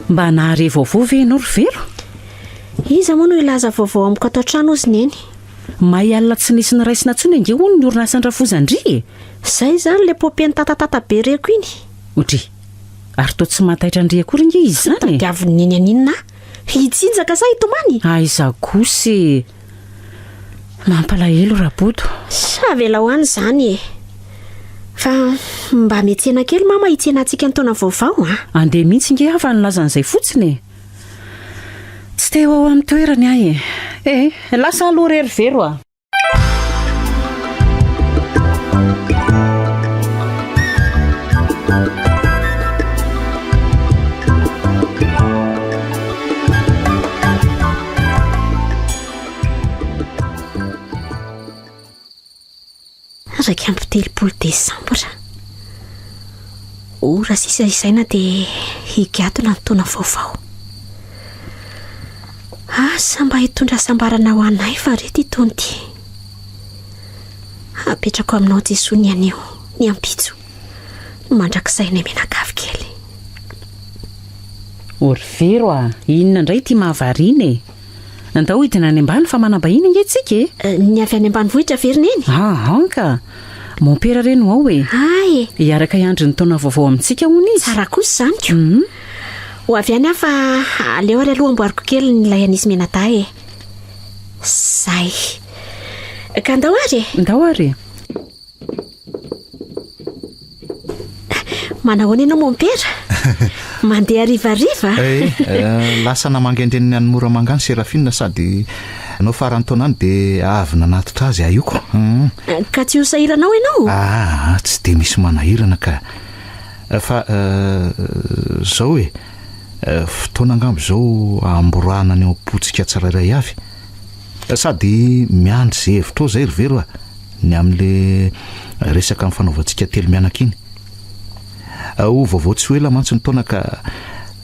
Mba nahare vaovao ve ianao ry Vero? Iza moa no hilaza vaovao amiko ato an-trano hozy Neny? May alina tsy nisy niraisina intsony ange hono ny orinasan-dRafozan-dry e! Izay izany ilay pope nitatatata be reko iny. Odry! Ary toa tsy mahataitra an-dry akory ange izy izany e! Tadiavin'i Neny haninona aho? Hitsinjaka sa hitomany? Aiza kosa e! Mampalahelo Raboto. Sa avelao any izany e! Fa mba miantsena kely mama hitsenantsika ny taona vaovao a! Andeha mihitsy nge aho fa nilaza an'izay fotsiny e! Tsy te ho ao amin'ny toerany aho e! Eh, lasa aloha re ry Vero a! 31 desambra. Ora sisa isaina dia higadona ny taona vaovao. Asa mba hitondra hasambarana ho anay va re ity taona ity? Apetrako aminao Jesoa ny anio, ny ampitso, ny mandrakizay ny mianakavy kely. O ry Vero a! Inona indray ity mahavariana e? Andao hidina any ambany fa manam-bahiny ange tsika e! Ny avy any ambanivohitra ve ry Neny? Aa ka! Mompera re no ao e! Hay e! Hiaraka hiandry ny taona vaovao amintsika hono izy. Tsara kosa izany ko! Ho avy any aho fa aleo ary aloha amboariko kely ny lay an'izy mianadahy e! Zay! Ka ndao ary e! Ndao ary e! Manahoana ianao mompera? Mandeha harivariva? Eh, eh, lasa namangy an-dreniny any Moramanga any Serafina sady anao faran'ny taona any dia avy nanatitra azy ahioko. Hmm. Ka tsy ho sahirana ao ianao? Ah, tsy dia misy manahirana ka. Fa eh, zao e, eh, fotoana angamba izao hamborahana ny ao am-pontsika tsirairay avy. Sady miandry ze hevitrao zay ry Vero a, ny amin'le resaka nifanaovantsika telomianaka iny. Ho vaovao tsy ho ela mantsy ny taona ka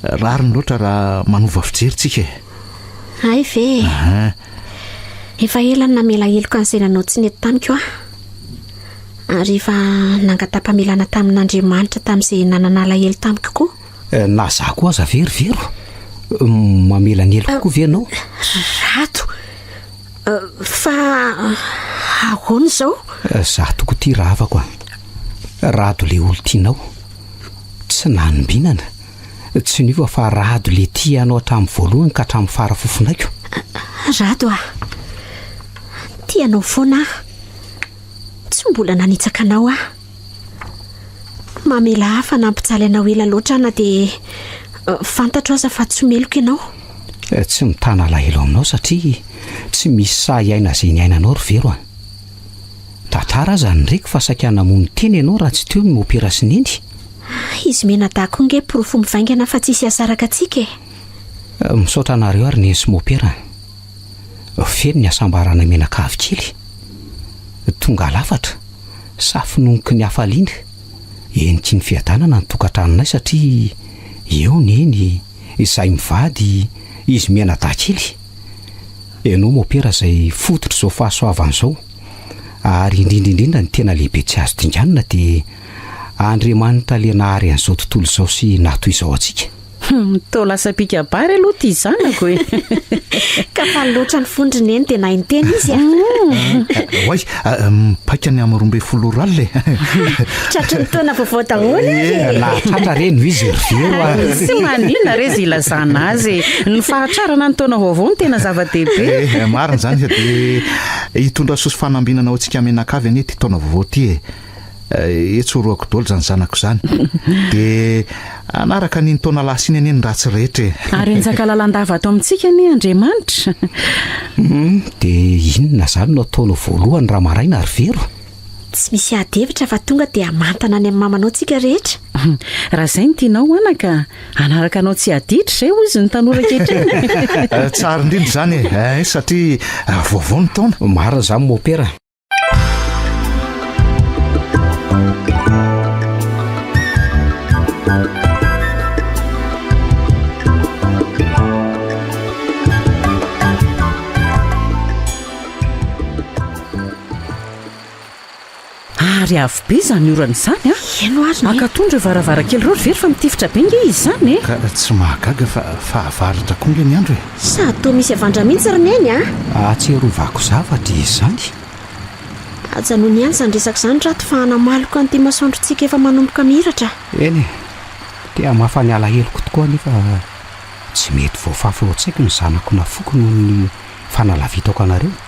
rariny loatra raha manova fijery tsika e. Hay ve e. Aha. Efa ela no namela heloka an'izay nanao tsy nety tamiko aho. Ary efa nangata-pamelana tamin'Andriamanitra tamin'izay nanana alahelo tamiko koa. Na za koa aza ve ry Vero? Mamela ny heloko koa ve ianao? Rado, fa ahoana izao? Za tokoa ity rahavako a! Rado le olon-tianao. Tsy nanombinana, tsy niova fa Rado le tia anao hatramin'ny voalohany ka hatramin'ny fara fofonaiko. Rado a! Tia anao foana aho. Tsy mbola nanitsaka anao aho. Mamela ahy fa nampijaly anao ela loatra aho na dia fantatro aza fa tsy meloka ianao. Tsy mitana alahelo aminao satria tsy misy sahy hiaina izay niainanao ry Vero a! Tantara aza ny reko fa saika namono tena ianao raha tsy teo ny mopera sy neny. Izy mianadahy koa nge porofo mivaingana fa tsisy hahasaraka antsika e! Misaotra anareo ary neny sy mopera a! Feno ny hasambarana mianakavy kely. Tonga lafatra, safononoky ny hafaliana, heniky ny fiadanana ny tokantranonay satria eo neny, izahay mivady, izy mianadahy kely. Ianao mopera izay fototr'izao fahasoavana izao, ary indrindra indrindra ny tena lehibe tsy azo dinganina dia Andriamanitra le nahary an'izao tontolo izao sy natoy izao antsika. Hum, toa lasa mpikabary aloha ity zanako e. Ka faly loatra ny fon-dry Neny dia nahay niteny izy a. Oay, mipaika ny amin'ny 12 ora alina e. Tratry ny taona vaovao daholo ary e. Nahatratra re no izy ry Vero a. Tsy maninona re izay ilazana azy e. Ny fahatrarana ny taona vaovao no tena zava-dehibe. Eh, marina izany fa dia hitondra soa sy fanambinana ho antsika mianakavy anie ity taona vaovao ity e. Etsy horohako daholo izany zanako izany. Dia hanaraka an'iny taona lasa iny anie ny ratsy rehetra e. Ary hanjaka lalandava ato amintsika anie Andriamanitra. Hum, dia inona izany no ataonao voalohany raha maraina ry Vero? Tsy misy ady hevitra fa tonga dia hamantana any amin'ny mamanao tsika rehetra. Raha izay no tianao anaka, hanaraka anao tsy haditra izay hozy ny tanora ankehitriny. Tsara indrindra izany e, satria vaovao ny taona. Marina izany mopera. Ary avy be izany orana izany an! Heno ary ne. Akatony ireo varavarankely ireo ry very fa mitifitra be nge izy izany e! Ka tsy mahagaga fa fahavaratra koa nge ny andro e! Sady toa misy havandra mihitsy ry Neny a! Ahatsiarovako zavatra izy izany. Ajanony ihany izany resaka izany Rato fa hanamaloka an'ity masoandrontsika efa manomboka mihiratra. Eny e! Te hamafa ny alaheloko tokoa anefa tsy mety voafafy ao an-tsaiko ny zanako nafoiko noho ny fanalavitako anareo.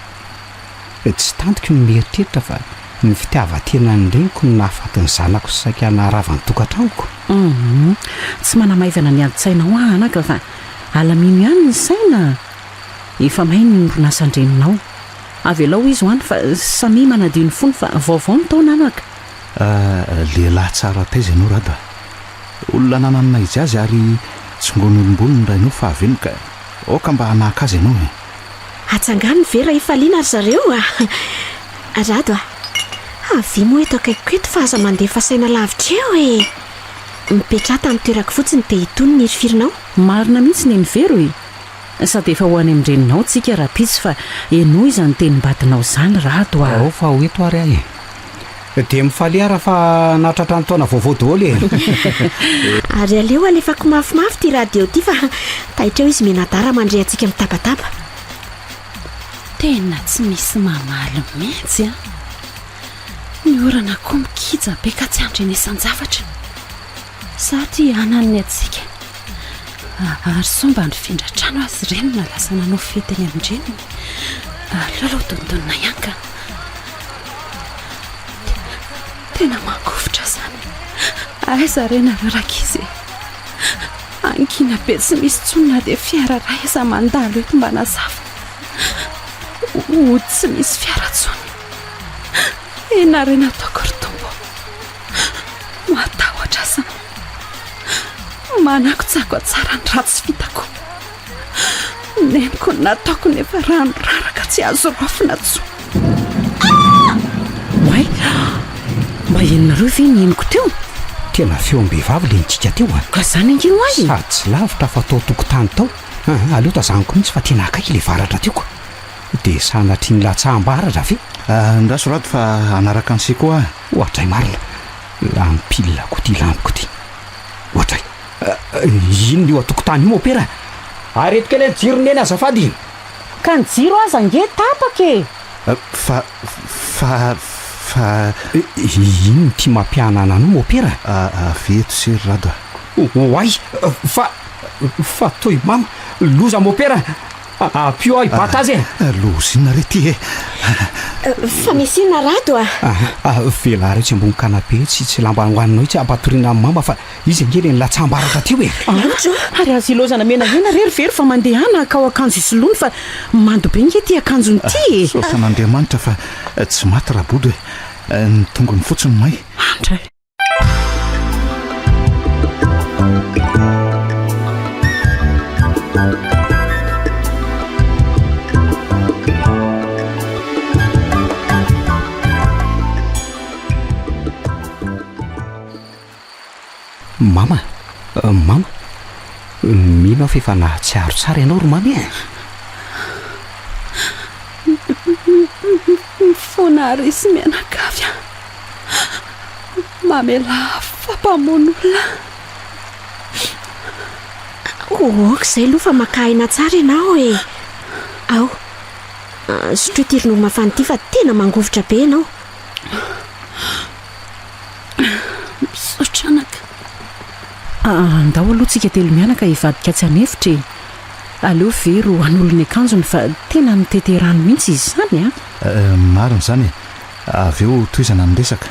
Tsy tantiko ny mieritreritra fa ny fitiavan-tenan'ny reniko no nahafaty ny zanako sy saika naharava ny tokantranoko. Humm. Tsy manamaivana ny adin-tsainao aho anaka fa alamino ihany ny saina a! Efa may ny orinasan-dreninao. Avelao izy ho any fa samia manadio ny fony fa vaovao ny taona anaka. Lehilahy tsara taiza ianao Rado a! Olona nanana izy azy ary tsongon'olom-bolo ny rainao fahavelony ka aoka mba hanahaka azy ianao e! Atsangano ny vera hifaliana ry zareo a! Rado a! Avia moa eto akaikiko eto fa aza mandefa saina lavitra eo e! Mipetraha tamin'ny toerako fotsiny dia itony ny hirifirinao. Marina mihitsy neny Vero e! Sady efa ho any amin-dreninao tsika rahampitso fa henoy izany tenim-badinao izany Rado a! Ao fa ho eto ary aho e! Dia mifalia ary fa nahatratra ny taona vaovao daholo e! Ary aleo alefako mafimafy ity radio ity fa taitra eo izy mianadahy raha mandre antsika mitabataba. Tena tsy misy mamaly mihitsy an! Ny orana koa mikija be ka tsy andrenesan-javatra. Za ty hanan'ny antsika. Ary sao mba nifindra trano azy ireny na lasa nanao fety eny amin-dreniny. Aleo aloha dondonina ihany ka. Tena mangovitra izany. Aiza re nareo rankizy e? Angina be tsy misy intsony na dia fiara iray aza mandalo eto mba nazava. Hody tsy misy fiara intsony. Inona re no ataoko ry Tompo? Matahotra zany. Manakotsako tsara ny ratsy vitako. Neniko ny nataoko nefa rano raraka tsy azo raofina tsony. Oay! Mba henonareo ve ny henoko teo? Tena feom-behivavy le nikiaka teo a! Ka zany ange oay e! Sady tsy lavitra fa tao an-tokotany tao. Aa, aleo tazaniko mihitsy fa tena akaiky le varatra teo ko. Dia sanatria nilatsaham-baratra ve? Andraso Rado fa hanaraka an'i Seko aho. Ohatray marina, lany pile koa ity lampiko ity. Ohatray. Inona io an-tokotany io mopera? Areto kely ny jiro neny azafady. Ka ny jiro aza ange tapaka e! Fa, fa, fa. Inona ity mampihanana anao mopera? Avia eto se ry Rado a. Oay! Fa, fa toy mama, loza mopera! Ampio aho hibata azy e! Loza inona re ity e? Fa misy inona Rado a? Velaro etsy ambony canapé etsy itsy lamba hohaninao itsy ampatoriana amin'i mama fa izy ange ilay nilatsaham-baratra teo e! Andro! Ary azo ilaozana menamena re ry Vero fa mandehana hakao akanjo hisoloany fa mando be nge ity akanjony ity e! Misaotra an'Andriamanitra fa tsy maty Rabodo e! Ny tongony fotsiny may. Andra e! Mama, mama, mino aho fa efa nahatsiaro tsara ianao ry mamy e! Mifona ary izy mianakavy a! Mamelà fa mpamono olona. Ok izay aloha fa maka aina tsara ianao e! Ao, sotroy ity ronono mafana ity fa tena mangovitra be ianao. Misaotra anaka. Andao aloha tsika telo mianaka hivadika atsy an'efitra e! Aleo Vero hanolo ny akanjony fa tena mitete rano mihitsy izy izany a! Marina izany e! Avy eo tohizana ny resaka.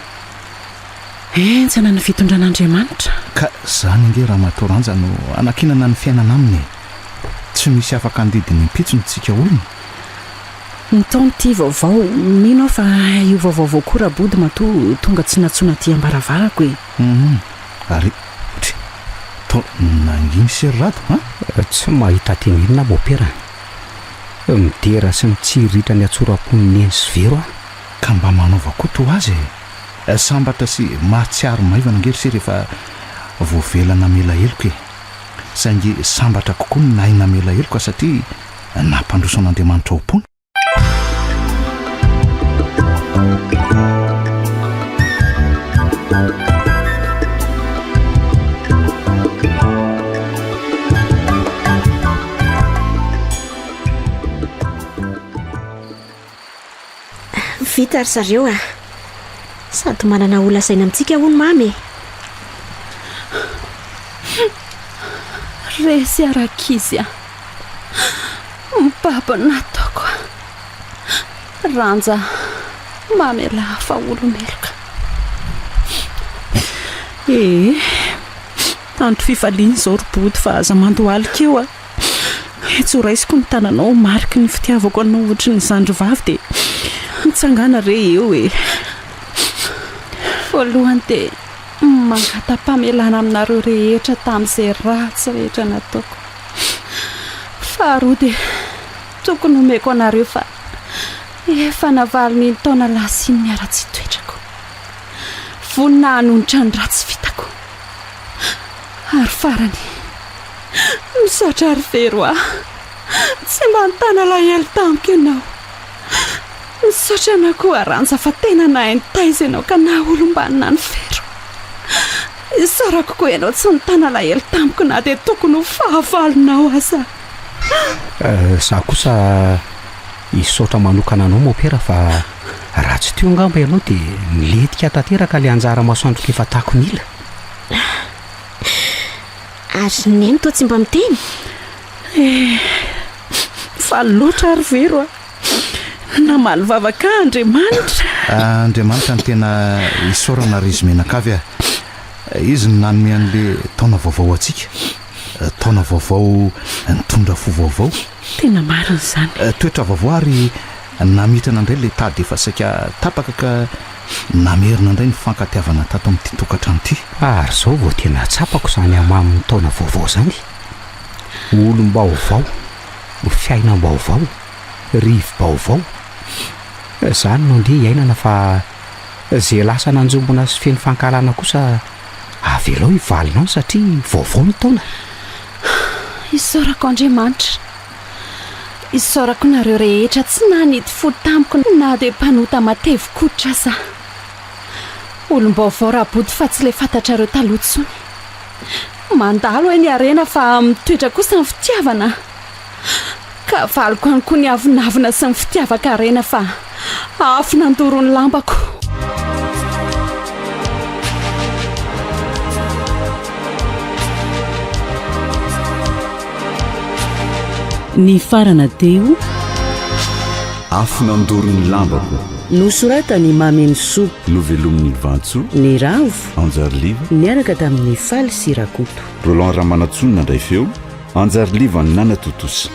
Henjana ny fitondran'Andriamanitra. Ka izany ange Ramatoa Ranja no anankinana ny fiainana aminy e! Tsy misy afaka handidy ny ampitsony tsika olona. Ny taona ity vaovao, mino aho fa hiova vaovao koa Rabody matoa tonga tsy nantsoina aty am-baravarako e! Hum, ary try, toa nanginy sy ry Rado an? Tsy mahita tenenina aho Mopera a! Midera sy mitsiriritra ny hatsoram-pon'i Neny sy Vero aho. Ka mba manaova koa toa azy e! Sambatra sy mahatsiaro maivana ange ry se rehefa voavela namela heloka e! Saingy sambatra kokoa ny nahay namela heloka satria nampandroso an'Andriamanitra ao am-pony. Vita ry zareo a! Sady manana ho lazaina amintsika hono Mamy e! Resy aho rankizy a! Mibaby ny nataoko a! Ranja, mamelà ahy fa olo-meloka. Ee, andro fifaliana izao ry Body fa aza mandohalika eo a! Tsy ho raisiko ny tananao ho mariky ny fitiavako anao ohatry ny zandry vavy dia mitsangàna re eo e! Voalohany dia mangata-pamelana aminareo rehetra tamin'izay ratsy rehetra nataoko. Faharoa dia tokony homeko anareo fa efa navalin'iny taona lasa iny ny haratsian-toetrako. Vonona hanonitra ny ratsy vitako. Ary farany, misaotra ry Vero a! Tsy mba nitana alahelo tamiko ianao. Misaotra anao koa Arantza fa tena nahay nitaiza ianao ka naha olom-banona an'i Vero. Isaorako koa ianao tsy nitana alahelo tamiko na dia tokony ho fahavalonao aza. Za kosa hisaotra manokana anao Mopera fa raha tsy teo angamba ianao dia nilentika tanteraka ilay anjara masoandroko efa takon'ila. Ary Neny toa tsy mba miteny? Eh, faly loatra ary Vero a! Namaly vavaka ahy Andriamanitra. Andriamanitra no tena isaorana ry izy mianakavy a! Izy no nanome an'le taona vaovao ho antsika. Taona vaovao nitondra fo vaovao. Tena marina izany. Toetra vaovao ary namitrana indray ilay tady efa saika tapaka ka namerina indray ny fifankatiavana tato amin'ity tokantrano ity. Ary izao vao tena tsapako izany hamamin'ny taona vaovao izany. Olom-baovao, fiainam-baovao, rivo-baovao. Izany no andeha hiainana fa izay lasa nanjombona sy feno fankahalana kosa avelao hivalona any satria vaovao ny taona. Isaorako Andriamanitra. Isaorako nareo rehetra tsy nanidy fo tamiko na dia mpanota matevin-koditra aza. Olom-baovao Raboto fa tsy ilay fantatrareo taloha intsony. Mandalo eh ny harena fa mitoetra kosa ny fitiavana. Ka valiko any koa ny avonavona sy ny fitiavan-karena fa afo nandoro ny lambako. Nifarana teo. Afo nandoro ny lambako. Nosoratan'i Mamenosoa. Novelomin'i Vantsoa. Niravo. Anjariliva. Niaraka tamin'i Faly sy Rakoto. Roland Ramanantsoa no nandray feo, Anjariliva no nanatontosa.